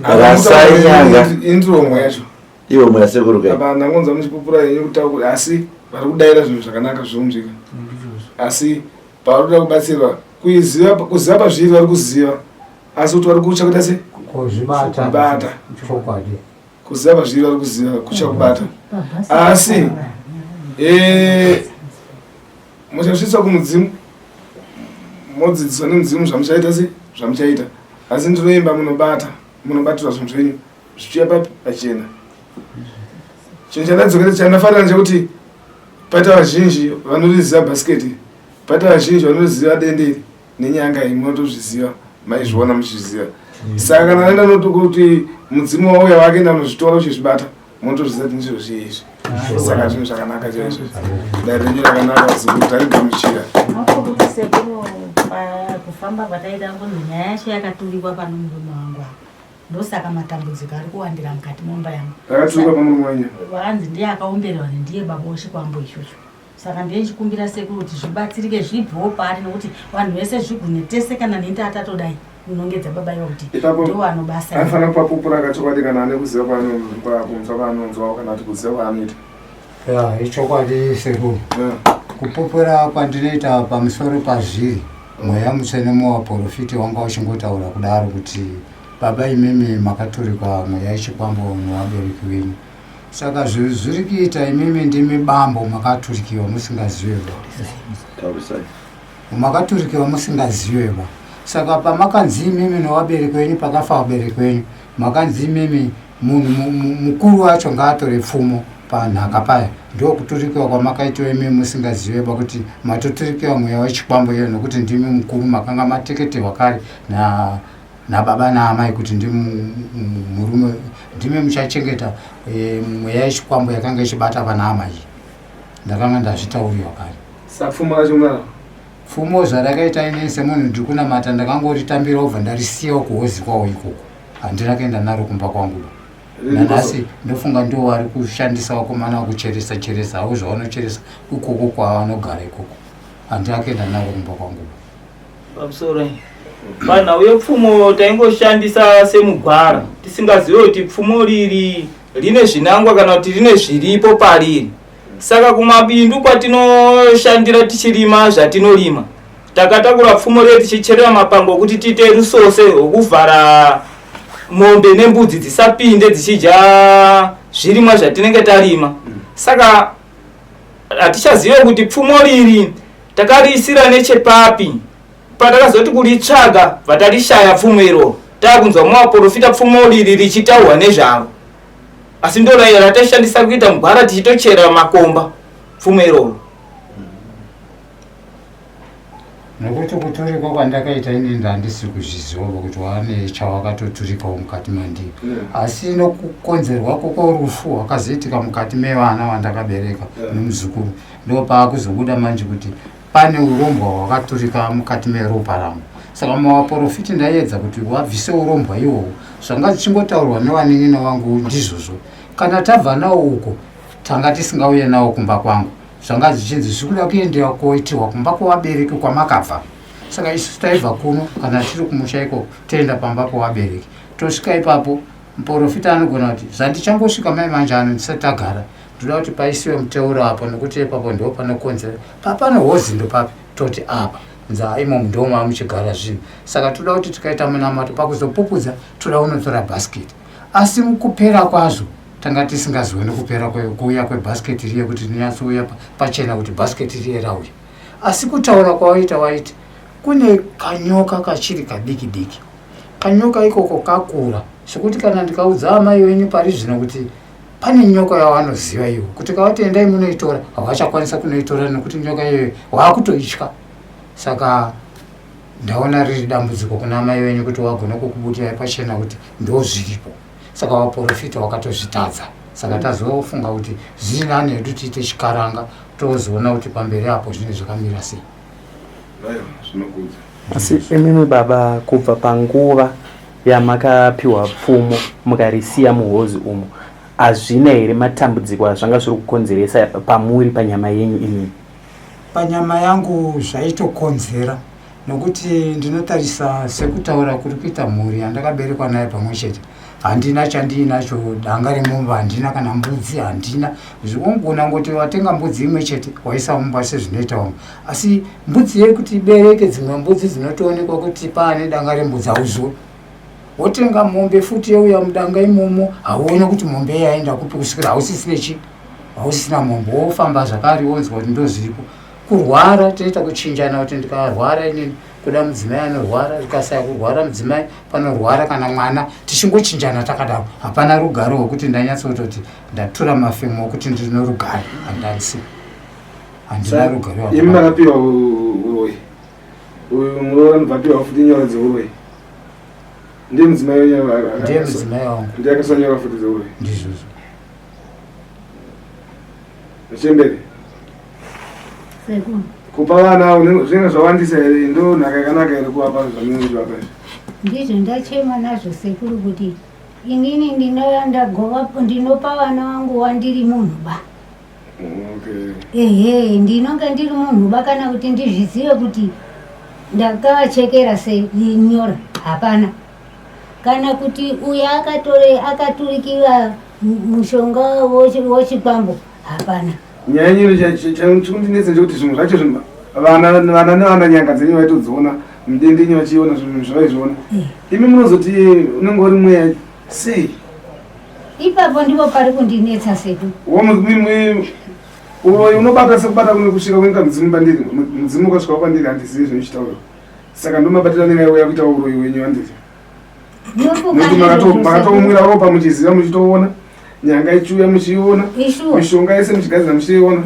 rasai nyanga indromo yacho iwe mweya sekuru kai apa ndangonzwa muchipupura henyu kutaura asi vari kudaira zvinhu zvakanaka zvomunzvika asi pavari kuda kubatsirwa kuiziva kuziva pazviri vari kuziva asi kuti vari kutya kuita sei kuzvibata kubata chokwadi Kuziva pazviri vari kuziva kutya kubata asi eh, muchasvitswa kumudzimu modzidziswa nemudzimu zvamuchaita se zvamuchaita asi ndinoimba munobata munobatirwa zvinhu zvenyu zvichiuya papi pachena chinhu chandadzokera chandafarira chekuti paita vazhinji vanoriziva bhasiketi paita vazhinji vanoriziva denderi nenyanga iyi munotozviziva maizviona muchizviziva saka kana naenda noti kuti mudzimu wauya wake ndanozvitora uchizvibata munotozviziva kuti ndizvo zvii izvi. Saka zvinhu zvakanaka chaizvo. Dare renyu rakanaka zukuru tarigamuchira. Kuti sekuru kufamba kwataita kunzi nyaya yacho yakaturikwa pano murume wangu apa. Ndosaka matambudziko ari kuwandira mukati momba yangu. Yakaturikwa pamurume wenyu? Vanzi ndiye akaomberwa ndiye baba wechikwambo ichocho. Saka ndiye chikumbira sekuru kuti zvibatsirike zvibvewo paari nokuti vanhu vese zvigune tese kana neni tatatodai unongedza baba ivo kuti ndiwo anobasa. Anofanira kupapupura ka chokwadi kana ane kuziva kwaanonzwa kwaanonzwa kana kuti kuziva kwaanoita. Ya, ichokwadi sekuru. Kupupura kwandinoita pamusoro pazviri mweya mutsvene muvaporofiti wanga uchingotaura kudaro kuti baba imimi makaturikwa mweya yechikwambo nevabereki venyu. Saka zvinhu zviri kuita imimi ndimi bambo makaturikiwa musingazive Taurisai. Makaturikiwa musingazive ba. Saka pamakanzi imimi nevabereki venyu pakafa vabereki venyu makanzi imimi munhu mukuru wacho ngaatore pfumo panhaka paya ndokuturikiwa kwamakaitiwa imimi musingazive ba kuti matoturikiwa mweya wechikwambo iyo nokuti ndimi mukuru makanga mateketerwa kare na nababa naamai kuti ndimi murume ndimi muchachengeta eh, mweya yechikwambo yakanga ichibata vana amai ndakanga ndazvitaurirwa kare sapfumo racho munaro pfumo zvarakaita ini semunhu ndiri kunamata ndakangoritambira obva ndarisiyawo kuhozi kwawo ikoko handina kuenda naro kumba kwangu nanhasi ndofunga ndiwo vari kushandisa vakomana vakucheresa cheresa havo zvavanocheresa ikoko kwavanogara ikoko handina kuenda naro kumba kwangu Pamusoro panhau yepfumo taingoshandisa semugwara tisingazive kuti pfumo riri rine zvinangwa kana kuti rine zviripo pariri. Saka kumabindu kwatinoshandira tichirima zvatinorima takatakura pfumo riye tichicherera mapango okuti tiite rusose rwokuvhara mombe nembudzi dzisapinde dzichidya zvirimwa zvatinenge tarima. Saka hatichazive kuti pfumo riri Takariisira nechepapi patakazoti kuritsvaga bva tarishaya pfumo iroro takunzwa muvaporofita pfumo riri richitaurwa nezvaro asi ndoraiya rataishandisa kuita mugwara tichitochera makomba pfumo iroro. Nokuti kuturikwa kwandakaita ini ndandisi kuzviziva kuti wane chawakatoturikawo mukati mandiri asi nokukonzerwa kworufu rwakazoitika mukati mevana vandakabereka nemuzukuru Ndopaakuzobuda manje kuti pane urombwa hwakaturika mukati meropa rangu. Saka muvaporofiti ndaiedza kuti wabvise urombwa iwowo. Zvanga zvichingotaurwa nevanin'ina wangu ndizvozvo. Kana tabva nawo uko tanga tisingauye nawo kumba kwangu. Zvanga zvichinzi zvikuda kuendewa koitirwa kumba kwevabereki kwamakabva. Saka isu taibva kuno kana tiri kumusha ikoko toenda pamba pevabereki. Tosvika ipapo muporofita anogona kuti zvandichangosvika mai manje ano ndisati tagara Ndoda kuti paisiwe muteuro apo nokuti ipapo ndipo panokonzera papano hozi ndopapi toti apa nzaa imomo ndo mamuchigara zvinhu saka toda kuti tikaita munamato pakuzopupudza toda kunotora bhasiketi asi mukupera kwazvo tanga tisingaziwe kupera kuuya kwebhasiketi riye kuti rinyatsouya pachena kuti bhasiketi riye rauya asi kutaura kwawaita waiti kune kanyoka kachiri kadiki diki kanyoka ikoko kakura zvekuti kana ndikaudza amai venyu pari zvino kuti Pane nyoka yavanoziva ivo kuti kavati endai munoitora havachakwanisa kunoitora nekuti nyoka iyoyo waakutoitya. Saka ndaona riri dambudziko kuna amai venyu kuti wagona kukubutirai pachena kuti ndozviripo. Saka vaporofita wakatozvitadza. Saka tazofunga kuti zviri nani hedu tiite chikaranga tozoona kuti pamberi apo zvinenge zvakamira sei. Asi imimi baba kubva panguva yamakapiwa pfumo mukarisiya muhozi umo hazvina here matambudziko azvanga zviri kukonzeresa pamuri panyama yenyu imimi? Panyama yangu zvaitokonzera nokuti ndinotarisa sekutaura kuri kuita mhuri yandakaberekwa nayo pamwe chete handina chandiinacho danga remombe handina kana mbudzi handina zvingogona ngoti watenga mbudzi imwe chete waisa mumba sezvinoita vamwe asi mbudzi yekuti ibereke dzimwe mbudzi dzinotoonekwa kuti paane danga rembudzi hauziwe wotenga mombe futi yeuya mudanga imomo hauone kuti mombe yaenda kupi kusvikira hausisine chi hausisina mombe wofamba zvakare wonzwa kuti ndozviripo kurwara toita kuchinjana kuti ndikarwara inini kuda mudzimai anorwara rikasaya kurwara mudzimai panorwara kana mwana tichingochinjana takadaro hapana rugare rwekuti ndanyatsototi ndatura mafemo okuti ndino rugare handanisi handina rugare imi makapiwa uroyi uyu muroora mubvapiwa futi nyora dzeuroyi ndiye mudzimai ndiye mudzimai wangu ndiye akasanyora futi dzeuroyi ndizvozvo. Chembere. Sekuru. Kupa vana zvinenge zvawandisa here ndo nhaka yakanaka here kuvapa zvamunenge muchivapa izvi? Ndizvo ndachema nazvo sekuru kuti inini ndinogova ndinopa vana vangu wandiri munhu ba. Okay. Ehe, ndinonge ndiri munhu ba kana kuti ndizvizive kuti ndakavachekera senyora hapana. Kana kuti uyo akatore akaturikira mushonga wochikwambo hapana. Nyaya yenyu chikundinetsa ndechekuti zvimwe zvacho zvinhu vana vana nevana nyanga dzenyu vaitodziona mudende yenyu vachiona zvinhu zvavaizviona eh. Imi munozoti unenge uri mweya sei? Ipapo ndipo pari kundinetsa seku. Uroyi unobata sekubata kune kusvika kwenga mudzimu pandiri mudzimu ukasvika kwandiri handizivi zvinochitaura. Saka ndomabatira anenge aiuya kuita uroyi wenyu handiti? Nekuti makatomwira ropa muchiziva muchitoona nyanga ichiuya muchiiona mishonga yese muchigadzira muchiiona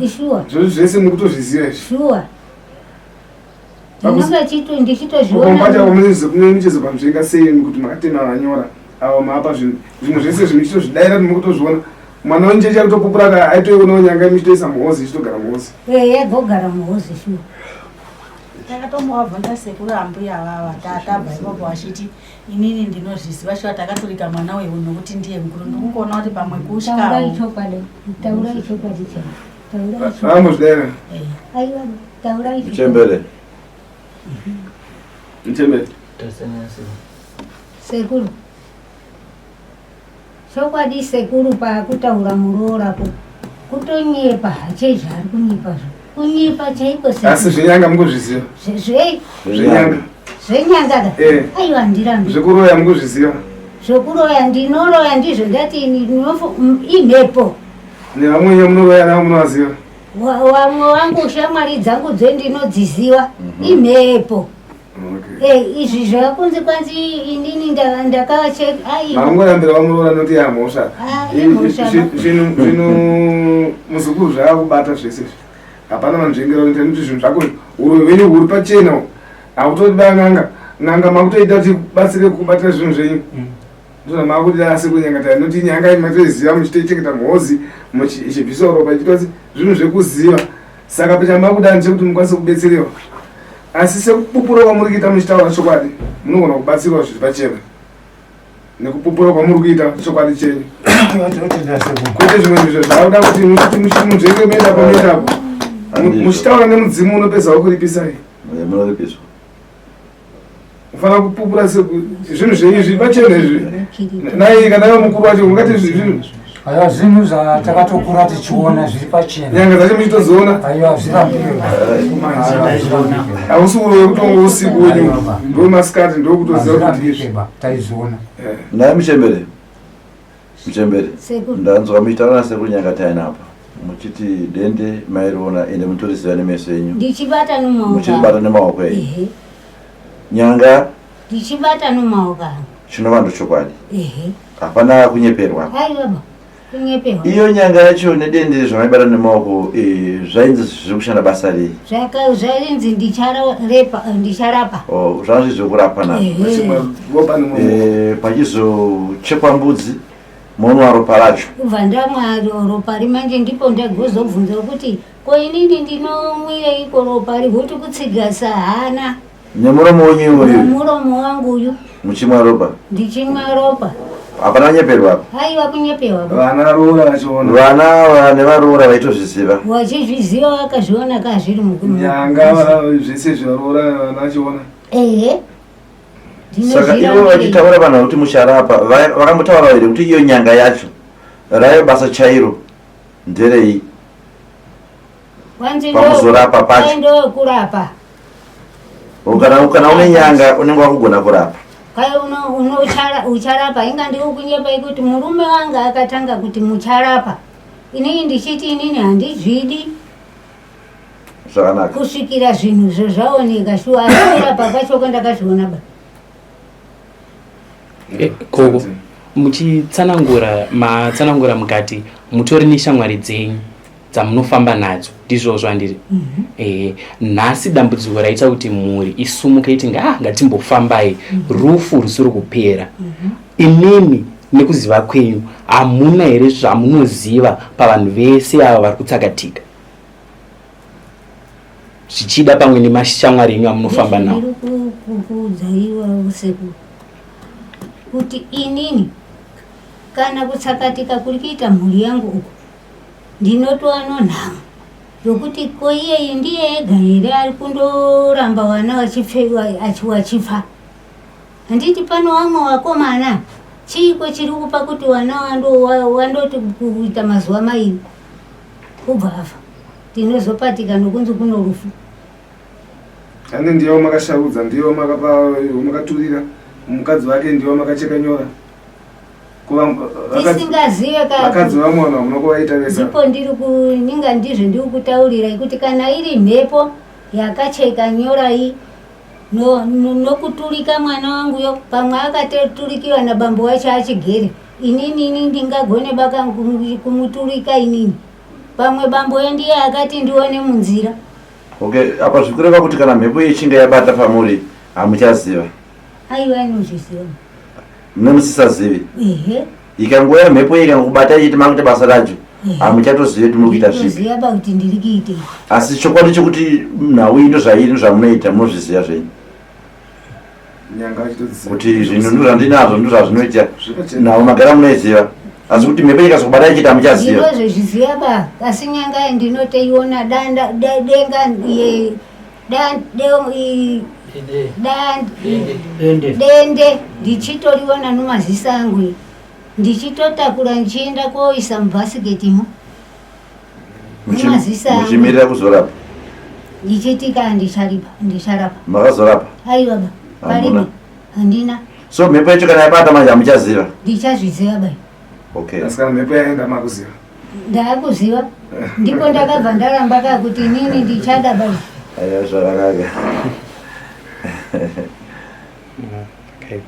zvozvi zvese mukutozviziva izvi. Muchizobva sei kuti makatema vanyora avo maapa zvinhu zvimwe zvese zvinhu muchitozvidaira mukutozviona mwana wenyu cheche akutopupura ka aitoionawo nyanga muchitoisa muhozi ichitogara muhozi. Yagogara muhozi shuwa. Takatombovabvunza sekuru ambuya avava tabva ipapo vachiti inini ndinozviziva shuwa takaturika mwana uyu nokuti ndiye mukuru ndikungoona kuti pamwe kutyawo. Chokwadi taurai chokwadi chaicho. Vambozvidaira. Aiwa taurai. Mchembere. Mchembere. Sekuru. Chokwadi sekuru paakutaura muroora ko kutonyepa hache zvaari kunyepa zvo kunyepa chaiko sekuru. Asi zvenyanga mukuzviziva? Zvei? Zvenyanga. Zvenyanga ka? Eh. Aiwa handirambi. Zvekuroya mukuzviziva? Zvekuroya ndinoroya ndizvo ndati ini imhepo. Nevamwe munoroya navo munovaziva? Wamwe wangu shamwari dzangu dzendinodziziva imhepo. Eh, izvi zvakunzi kwanzi inini ndakavacheaingorambira vamuroora noti yamhosva ah, zvinhu muzukuru zvakakubata zvese izvi hapana manzvengero anoita nekuti zvinhu zvako uroyi hwenyu huri pachena hakutoda n'anga n'anga makutoita kuti batsire kubatira zvinhu zvenyu mm. ndozva makuti asi kunyanga tai noti nyanga iyi matoiziva muchitoichengeta mhozi ichibvisa ropa ichitoti zvinhu zvekuziva saka chamakuda ndechekuti mukwanise kubetserewa Asi sekupupura kwamuri kuita muchitaura chokwadi, munogona kubatsirwa zviri pachena nekupupura kwamuri kuita chokwadi chenyu. Kwete zvimwe izvo zvakuda kuti muchiti munzvenge moenda pamoendapo muchitaura nemudzimu unopedza wakuripisai. Munoripiswa. Ufanira kupupura zvinhu zvenyu zviri pachena izvi. Nai kana iwe mukuru wacho ungati zvinhu Aiwa zvinhu zvatakatokura tichiona zviri pachena. Nyanga dzacho muchitodziona. Aiwa zvirambiwe. Hausi uroyi kutonga usiku wenyu. Ndo masikati ndo kutoziva kuti izvi. Taizviona. Eh. Nhai muchembere. Muchembere. Ndanzwa muchitaura nasekuru Nyangataina apa. Muchiti dende mairiona ende mutoriziva nemeso enyu. Ndichibata nemaoko. Muchibata nemaoko enyu. Nyanga Ndichibata nomaoko angu. Chinova ndochokwadi. Ehe. Hapana kunyeperwa. Aiwa ba. Kunyeperwa. Iyo nyanga yacho nedende zvamaibata nemaoko eh, zvainzi zviri kushanda basa rei? Zvaka zvainzi ndicharepa ndicharapa. Oh, zvanga zviri zvekurapa nazvo. Ehe. Eh, pachizochekwa mbudzi monwa ropa racho. Kubva ndamwa ropa rimanje ndipo ndagozobvunza kuti ko inini ndinomwireiko ropa rihuti kutsigasa hana. Nemuromo wenyu iwoyu. Nemuromo wangu uyu. Muchimwa ropa. Ndichimwa ropa. Hapana kunyeperwa apa. Haiwa kunyeperwa. Vana roora vachiona. Vana nevaroora vaitozviziva. Vachizviziva vakazviona ka zviri mukumu. Nyanga zvese zvaroora vana vachiona. Ehe. Saka ivo vachitaura vanhu vakuti mucharapa vakambotaura here kuti iyo nyanga yacho rayo basa chairo nderei? Pamuzorapa pacho. Ndokurapa. Kana kana une nyanga unenge wakugona kurapa. Kai uno uno ucharapa inga ndiri kunyepa kuti murume wanga akatanga kuti mucharapa. Inini ndichiti inini handizvidi. Zvakanaka. Kusvikira zvinhu zvo zvaoneka shuwa asi kurapa kwacho kwandakazviona ba. Eh, gogo muchitsanangura matsanangura mukati mutori neshamwari dzenyu dzamunofamba nadzo ndizvozvo handiri mm -hmm. eh, nhasi dambudziko raita kuti mhuri isumuke iti nga ah, ngatimbofambai mm -hmm. rufu rusiri kupera mm -hmm. imimi Nekuziva kwenyu hamuna here zvamunoziva pavanhu vese ava vari kutsakatika? Zvichida pamwe nemashamwari enyu amunofamba nawo. Ndiri kukuudza iwe usiku kuti inini kana kutsakatika kuri kuita mhuri yangu uku ndinotova nonhamo yokuti ko iyeyi ndiye ega here ari kundoramba vana vachifa handiti pano vamwe vakomana chiiko chiri kupa kuti vana wandoti kuita mazuva mairi kubva afa tinozopatika nokunzi kuno rufu ane ndiye wamakasharudza ndiye wamakaturira mukadzi wake ndiye wamakacheka nyora tisingazive vakadzi vamwe vanhu hamuna kuvaita vese ndipo ndiri kuninga ndizvo ndiri kutaurira kuti kana iri mhepo yakacheka nyora iyi nokuturika no, no mwana wangu yo pamwe akatoturikiwa nabambo wacho achigere inini ini ndingagone baka kumuturika inini pamwe bambo yo ndiye akati ndione munzira okay apa zvikureva kuti kana mhepo yechinge yabata pamuri hamuchaziva aiwa inozviziva mune musisazivi ehe ikangouya mhepo iyi ikangokubata ichiti makuita basa racho hamuchatozivi kuti muri kuita zvipi Ndinoziva ba kuti ndiri kuitei asi chokwadi chekuti nhau iyi ndozvairi ndozvamunoita munozviziva zvenyu nyanga vachitodziziva kuti zvinhu ndozvandinazvo ndozvazvinoita nhau magara munoiziva asi kuti mhepo ikazokubata ichiti hamuchaziva ndinozozviziva ba asi nyanga iyi ndinotoiona danda denga ye dende ndichitoriona nomazisa angu ndichitotakura ndichienda koisa mubhasiketimo nomazisa angu muchimirira kuzorapa ndichiti ka ndicharipa ndicharapa makazorapa aiwa ba paripo handina so mhepo yacho kana yabata manje hamuchaziva ndichazviziva bai okay asi kana mhepo yaenda makuziva Ndakuziva ndipo ndakabva ndaramba ka kuti inini ndichada baba. Aiwa zvakanaka. Okay.